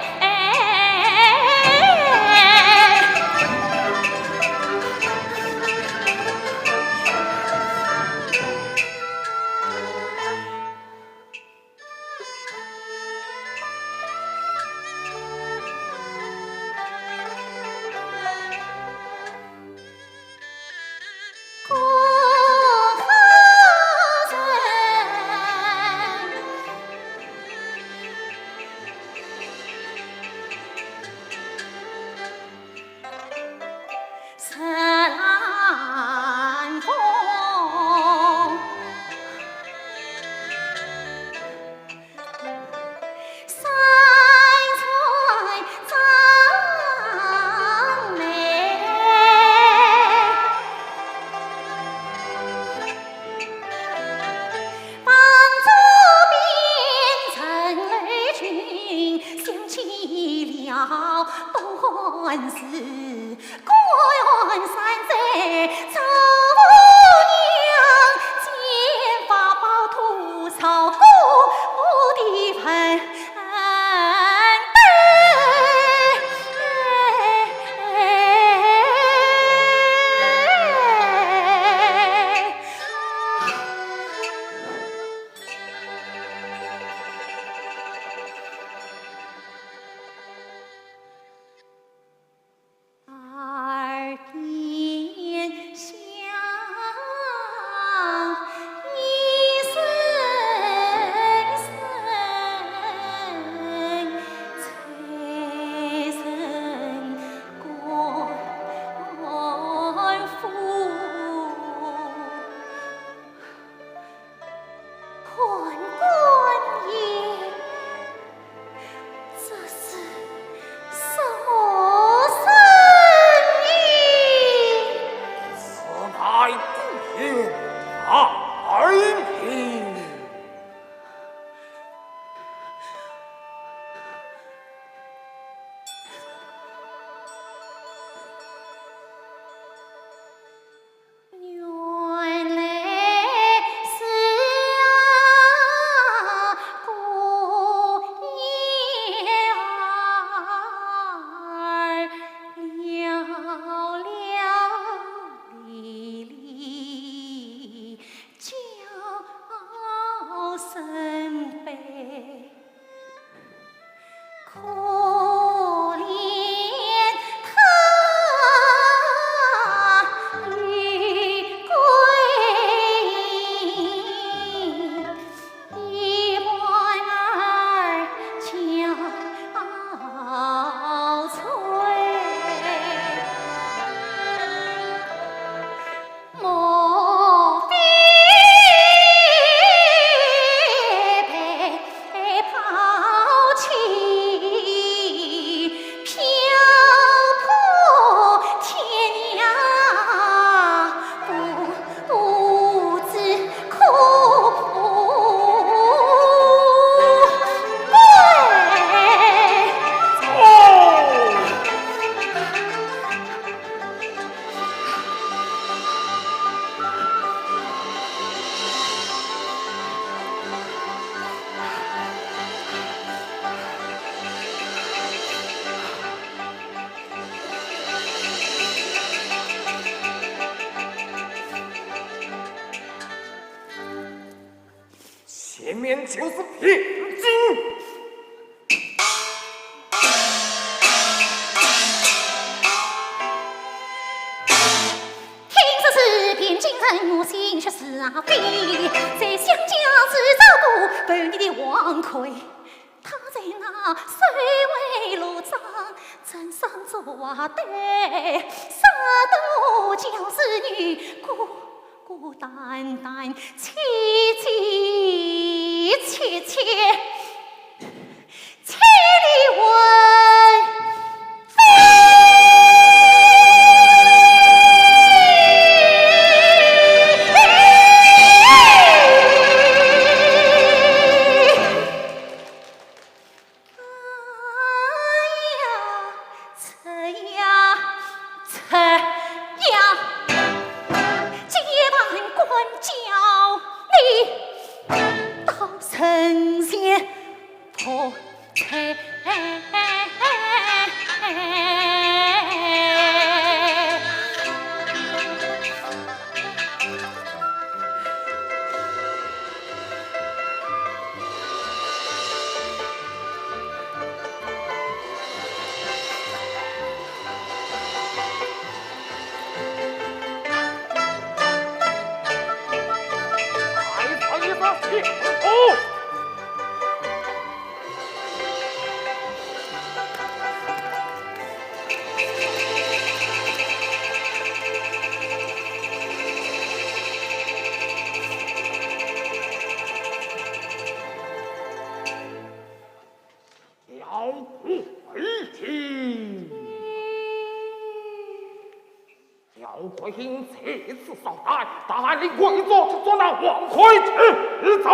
判官爷，这是什么声音？此乃顾县大名。原来是啊，姑爷儿，了了离离叫声悲。 可怜他女归阴，一半儿憔悴。 莫非被抛弃，漂泊天涯，不，不知可归？哦！ 前面就是汴京。听说是汴京城，我心血似飞，在想家时找过，问你的王魁。 他在那守卫罗庄，镇上做啊对，杀得我教子女孤孤单单，凄凄切切，千里问飞。可采。赵夔再次上殿，大理跪坐，捉拿王魁去斩。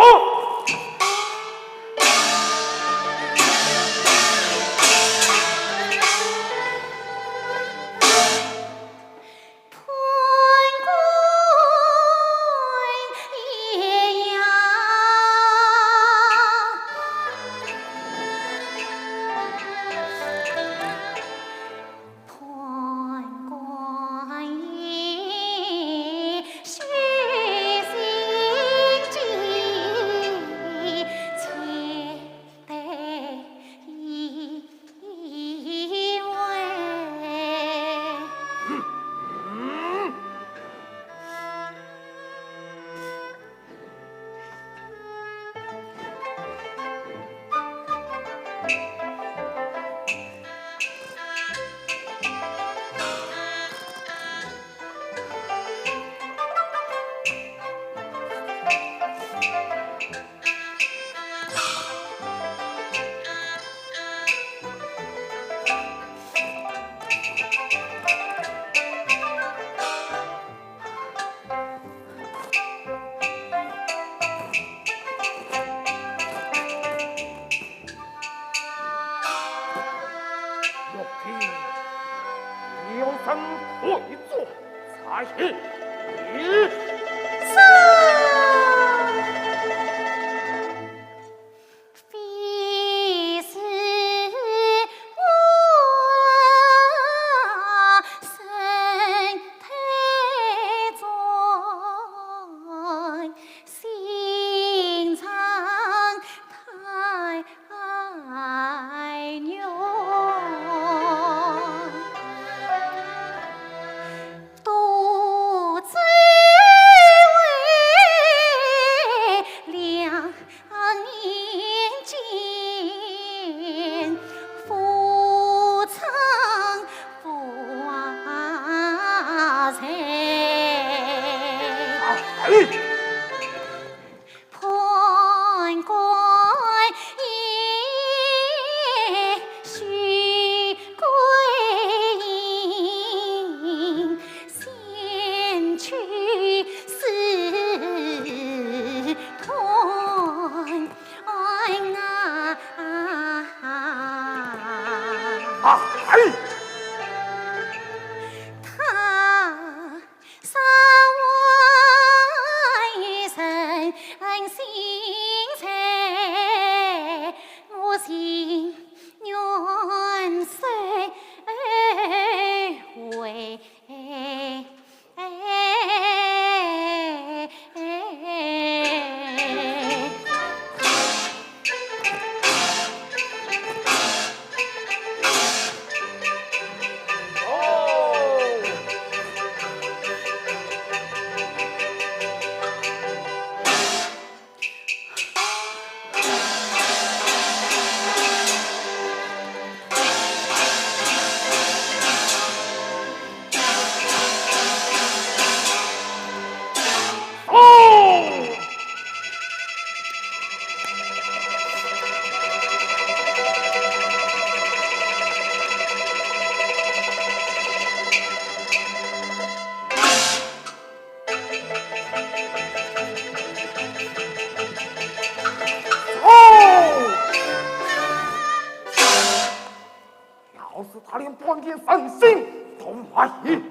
要是他连半点人性都没有呢？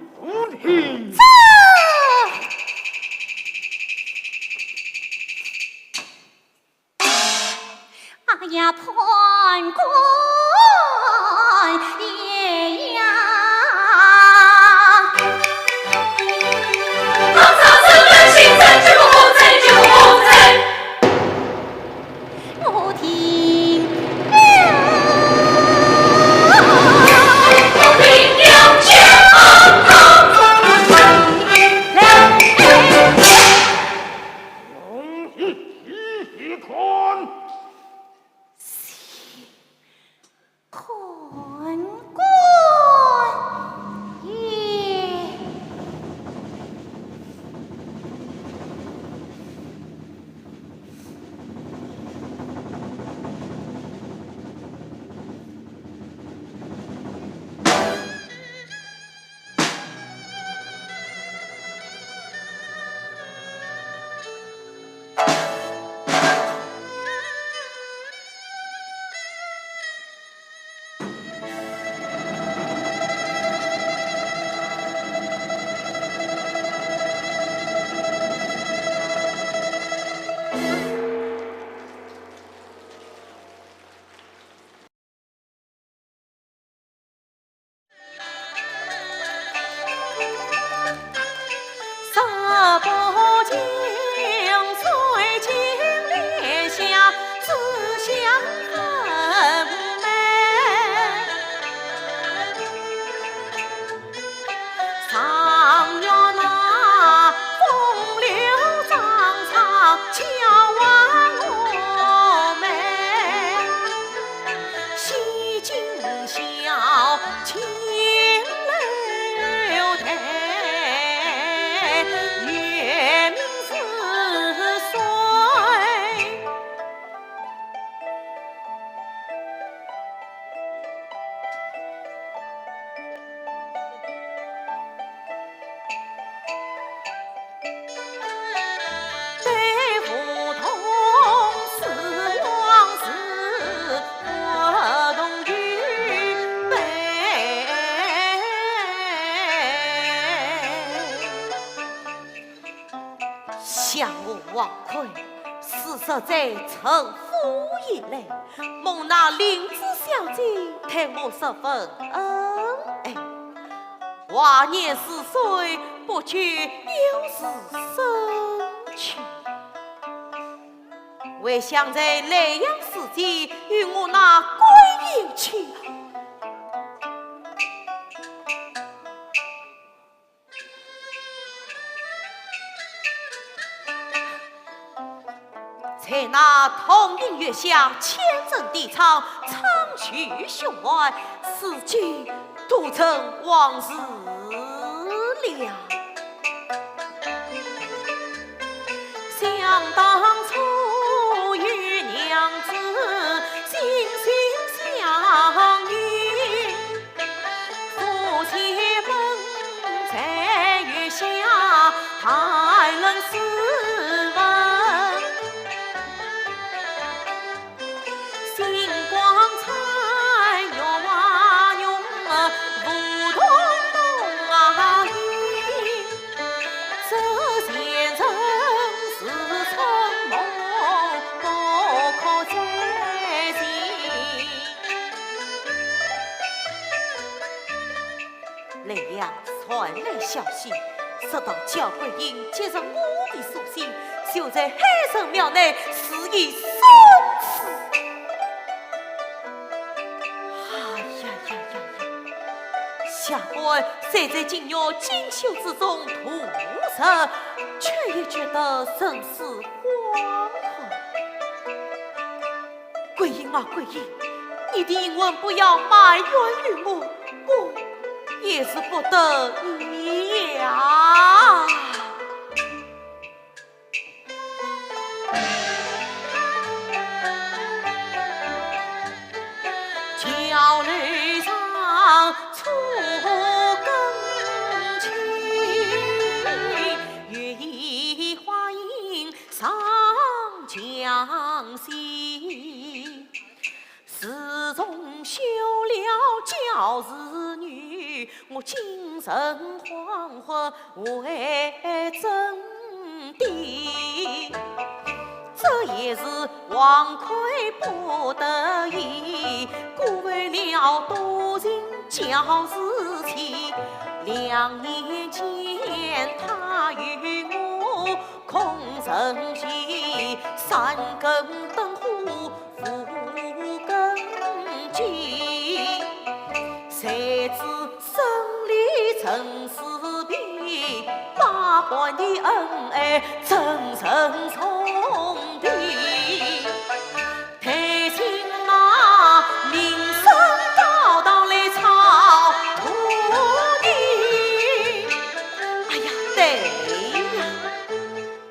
哎呀，破想我王魁，自入赘陈府以来，蒙那林子小姐待我十分恩爱，华年似水，不觉又是深秋。回想在莱阳时节，与我那桂英情 在那同饮月下，千人低唱，唱曲循环，此景都成往事了。想当初与娘子心心相印， 夫妻们在月下谈论诗文，星光灿，月华浓，梧桐红啊映，这前尘似春梦，不可再见。 莱阳传来消息，说道焦桂英接着我的书信，就在海神庙内自缢身死。哎呀呀呀呀！下官虽在金玉锦绣之中度日，却也觉得身世荒廢。 桂英啊，桂英，你的英魂不要埋怨于我，我也是不得已呀。自从休了焦氏女，我精神恍惚回正地。这也是王魁不得已，辜负了多情焦氏妻。两年前，他与我 空城计，三更灯火五更鸡。谁知生理真是皮，百般的恩爱层层重叠。 待请那名声高到来草堂地。哎呀，对呀，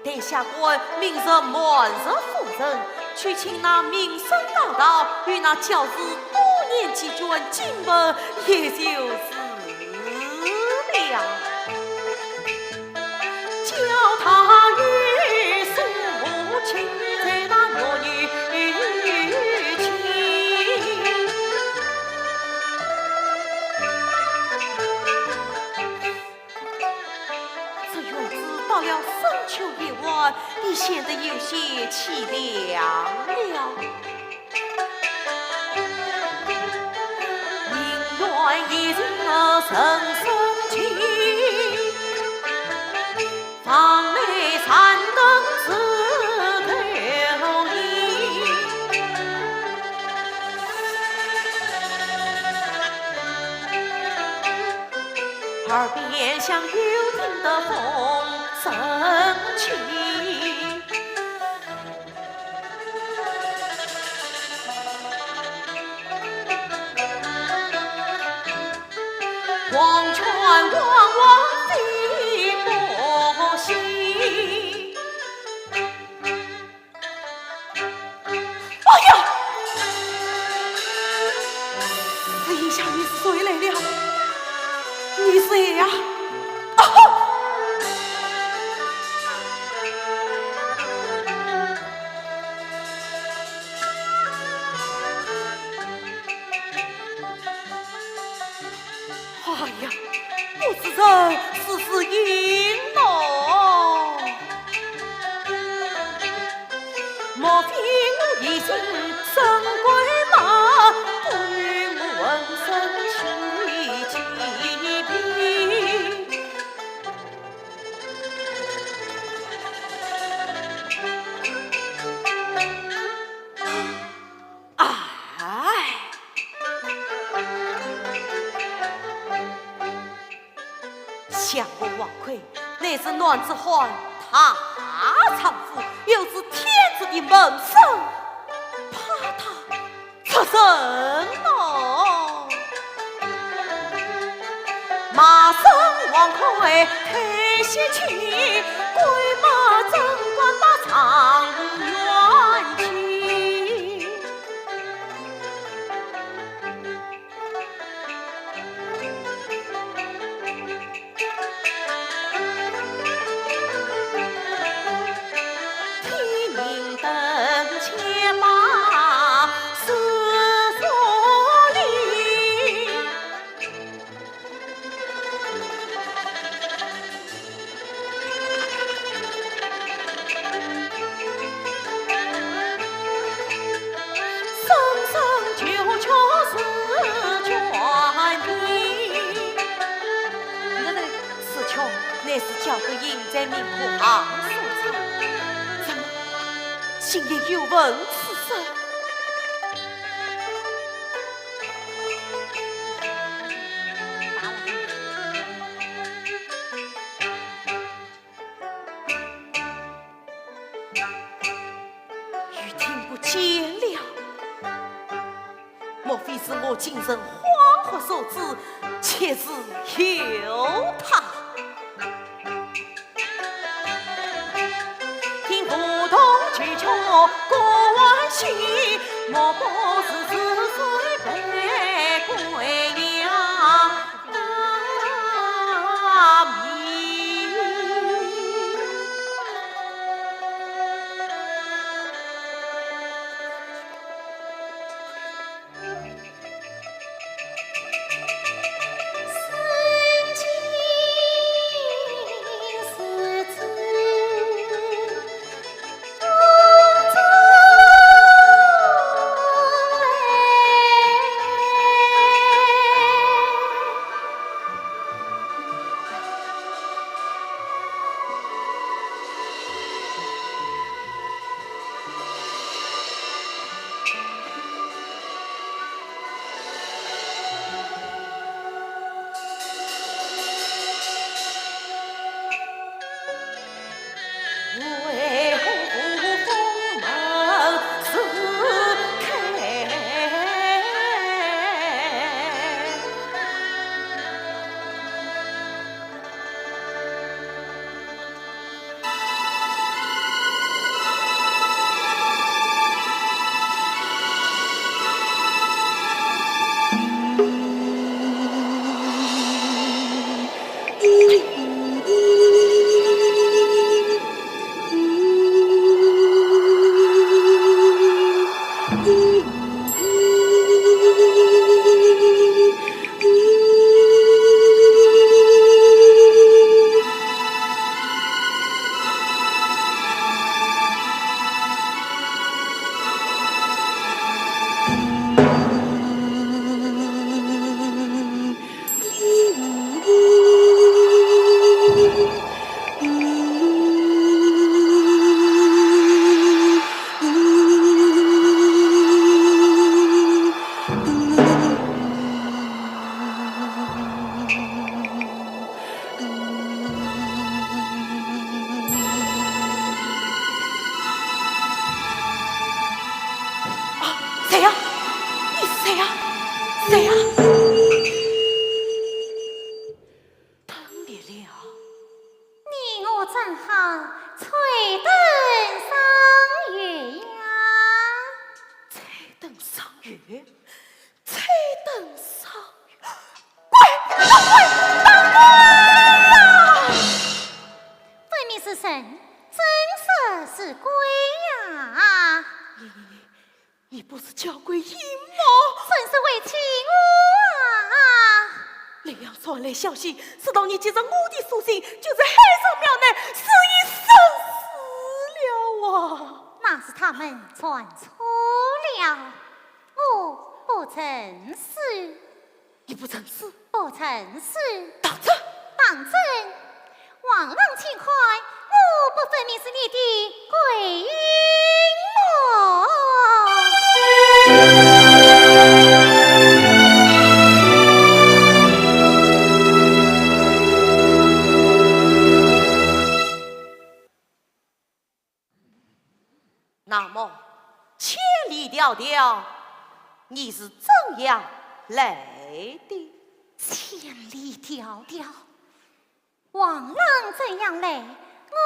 待下官明日瞒着夫人，去请那名声高到与那焦氏多年积怨金盆，也就是 了。焦太爷送母亲在那月女前。这院子到了深秋夜晚，已显得有些凄凉了。 宁愿一人深深情，望像幽静的风声起。黄泉汪汪飞不息。 哎呀！这一下你是谁来了？你谁呀？啊哈！ 哎呀，不是人，是，是影咯。莫非我已经生鬼吗？不如我浑身起鸡皮。 哎，想我王魁乃是男子汉大丈夫，又是天子的门生，怕他出人么？ 马上王魁退下去，鬼马怎敢把状元请？ 那个四桥乃是交给胤禛命苦行所造，怎么竟也有闻此声？ 雨停不见了，莫非是我精神恍惚所致，妾是有他。听不懂九曲歌欢喜，莫不是似水被鬼压。好，吹灯赏月呀。吹灯赏月？吹灯赏月？鬼！鬼！打鬼呀！分明是人，怎说是鬼呀？你，你，你不是叫鬼影吗？真是为情我啊！雷阳传来消息，说道你接着我的书信，就在海上庙内自缢身死了啊！那是他们传错了，我不曾死。你不曾死？不曾死。当真？当真。 王郎请看，我不分明是你的鬼影么？那么，千里迢迢，你是怎样来的？千里迢迢， 王郎怎样来，我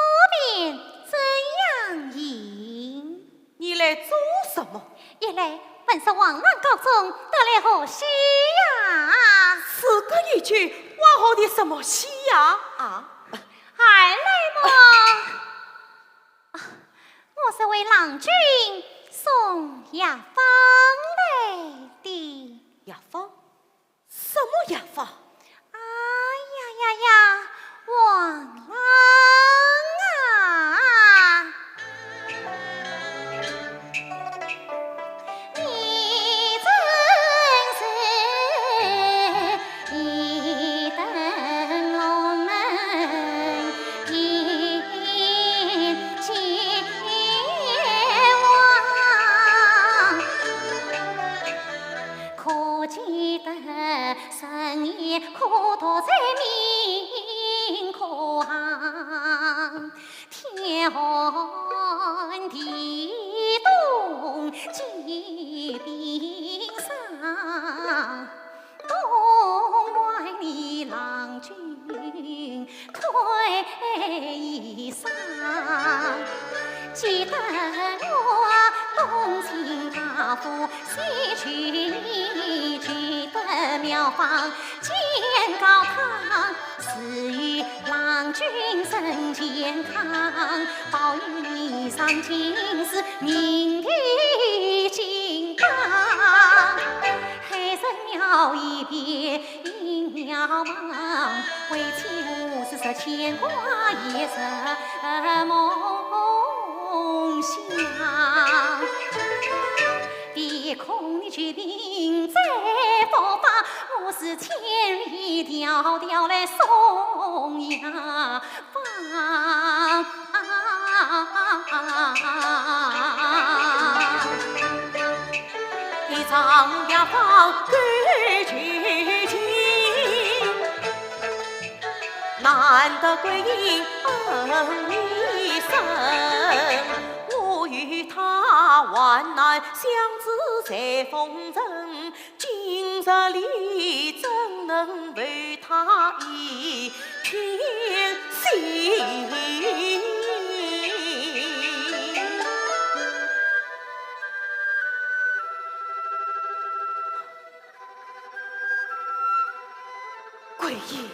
便怎样行。你来做什么？一来问说王郎高中得了何喜呀？四个一句，挖好的什么喜呀？啊？二来么，啊，我是为郎君送药方来的。药方？ 什么药方？哎呀呀呀，王郎啊！你真是一灯笼门，一见王。 可记得深夜苦读在明课堂，天寒地冻结冰霜，冬还你郎君 退衣裳。记得我东京大夫，西去你去得妙方见高堂，赐予郎君身健康，保佑你上进士，名第金榜。 海神庙一别影渺茫，为情我是十牵挂夜入梦乡。唯恐你旧病再复发，我是千里迢迢来送药 方。一张药方够究竟，难得桂英恩一生，我与她患难相知在风尘， 今日里怎能为她一片心？桂英。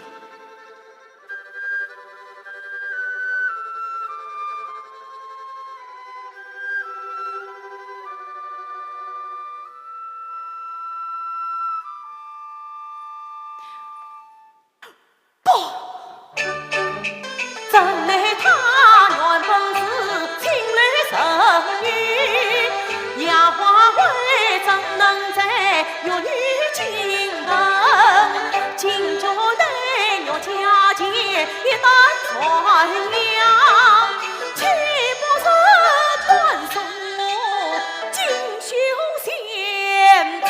不，怎奈她原本是青楼淑女，丫鬟为怎能在 玉女金盆，金钧玉带玉甲前一旦穿了，岂不是断送我锦绣前程？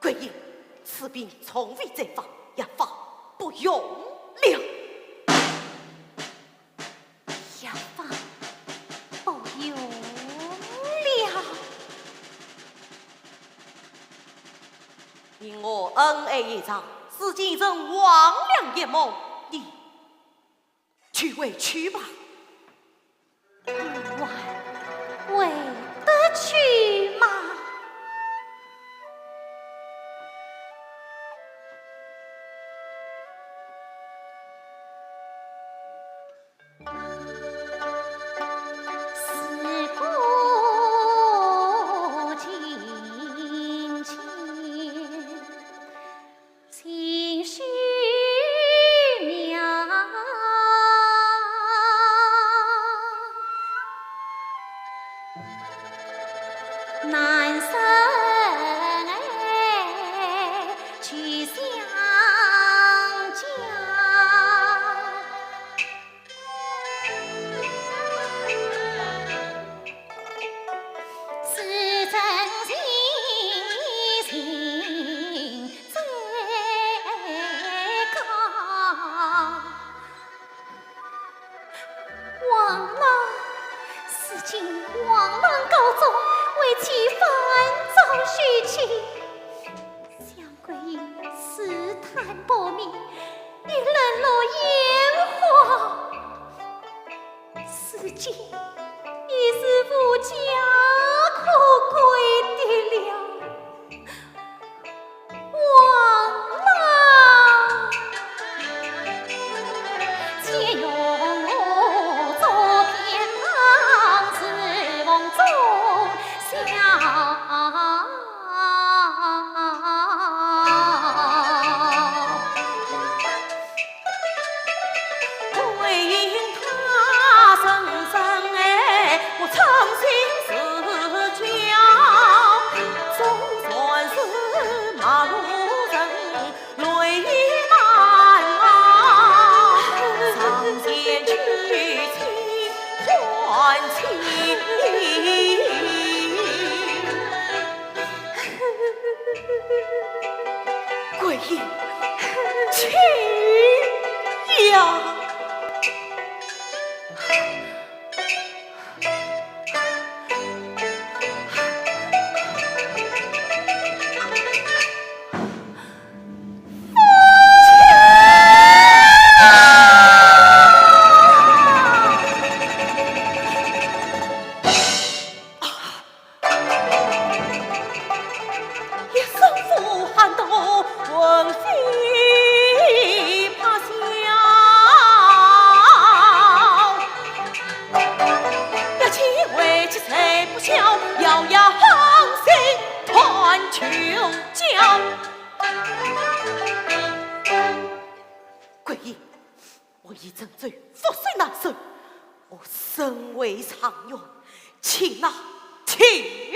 桂英，此病从未再发，药方不用了。 药方不用了。你我恩爱一场，如今人亡了一梦，你去回去吧。 我还回得去吗？事过境迁， 情绪渺，难生去相交。 是真情，情在高。王郎，如今王郎高中，为妻反遭许妻，想桂英自叹薄命，已沦落烟花。 如今已是无家可归的了。王郎，且容我作偏旁，侍奉忠孝。 桂英她深深哎，我称心似交，总算是陌路人泪满啊，上前去请还清。 桂英，去呀！一声呼喊得魂飞魄消，一气为妻睡不消，摇摇横行断秋郊。桂英， 我已沉醉覆水难收，我身未偿愿，请拿青楼。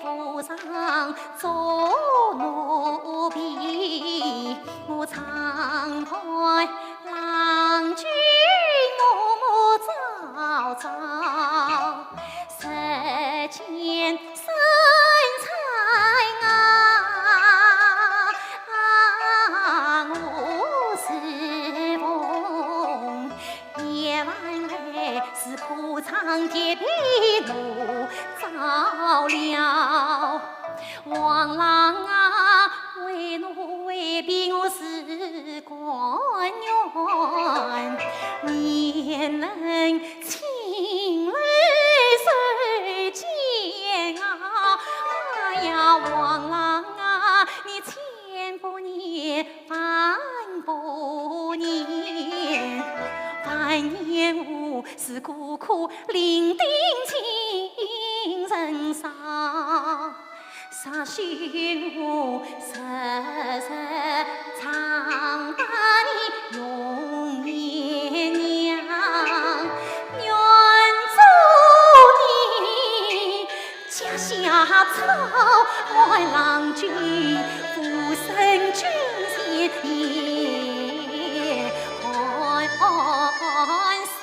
路上做奴婢，我常伴郎君我早早，日间三餐啊，我侍奉。 夜晚来是铺床叠被我着了。王郎啊，为奴为婢我是甘愿，你能请来受煎熬。哎呀，王郎啊，你千不念，万不念，万念我 是孤苦伶仃情人少，啥许我日日常伴你容颜娘，愿做你 脚下草，伴郎君，俯身君前也欢笑。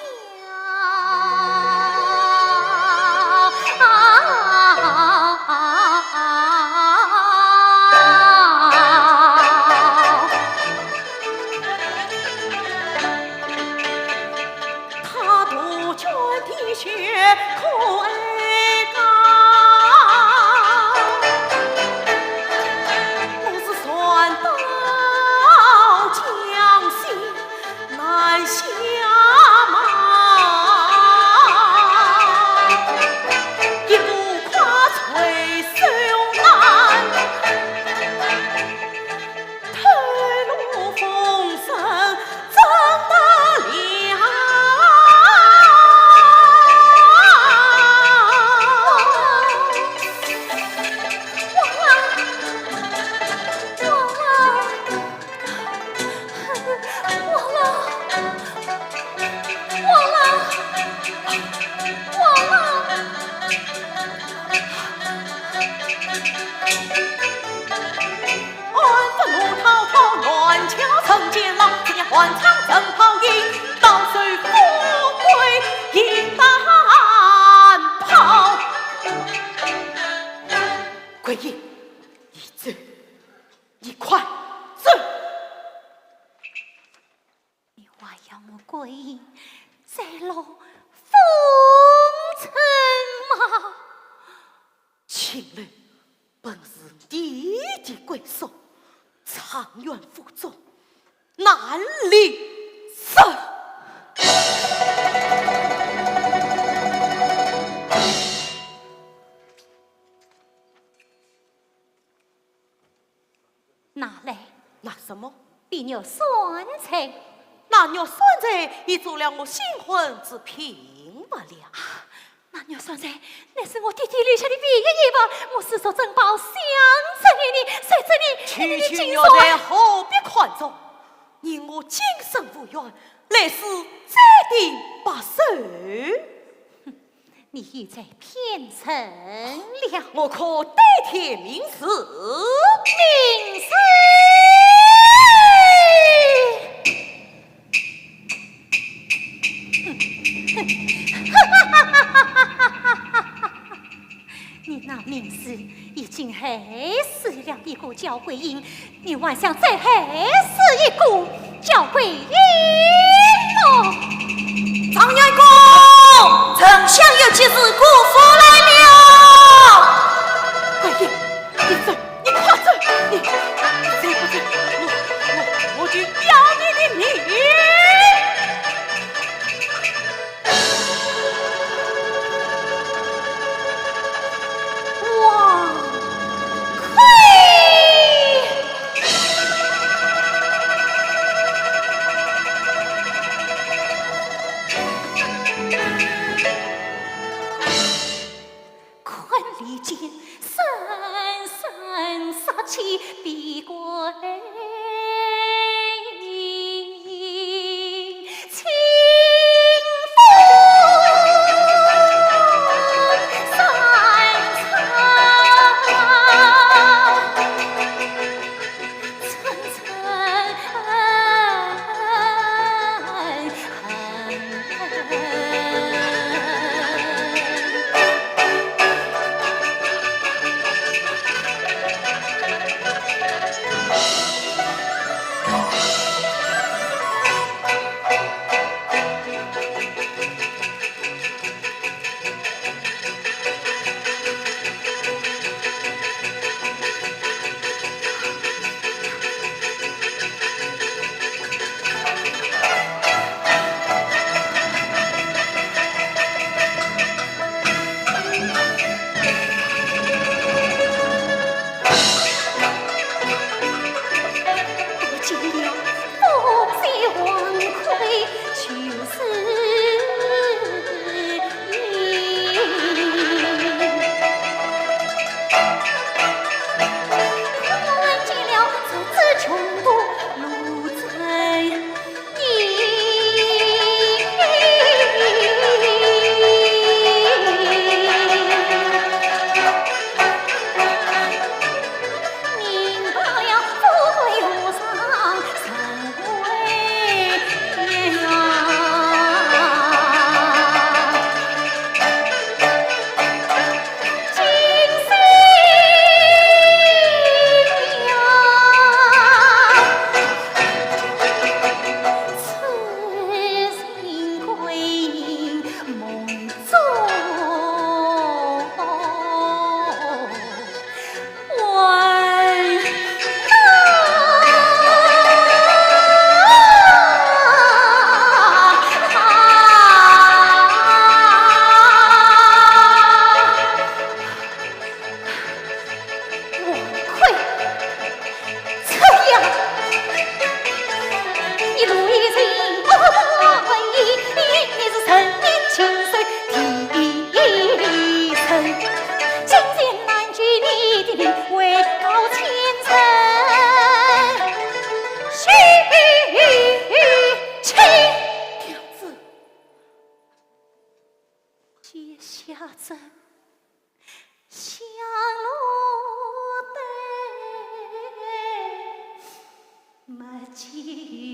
他杜鹃啼血苦哀告，我是船到江心难下马，一步跨垂水难。 头路风声正得了。安分路滔滔，乱叫人监牢，只见官场人袍影，倒受富贵影难抛。桂英，你走，你快走！你还要我桂英再落风尘吗？ 秦楼本是你的归宿，长远府中难离舍。拿来。拿什么？碧玉簪钗。那玉簪钗已做了我新婚之聘罢了。 那玉簪钗乃是我爹爹留下的唯一遗物，我视若珍宝，想着念你，谁知你，区区玉簪何必看重？你我今生无缘，来世注定白首。哼，你又在骗人了。我可对天盟誓。盟誓！ 你那名字已经害死了一个焦桂英，你还想再害死一个焦桂英么？状元公，丞相有急事，过府来了。桂英，你走，你快走，你，你走不走？我，我，我就要你的命！ 王魁！看里间深深杀气逼桂 清风散茶起。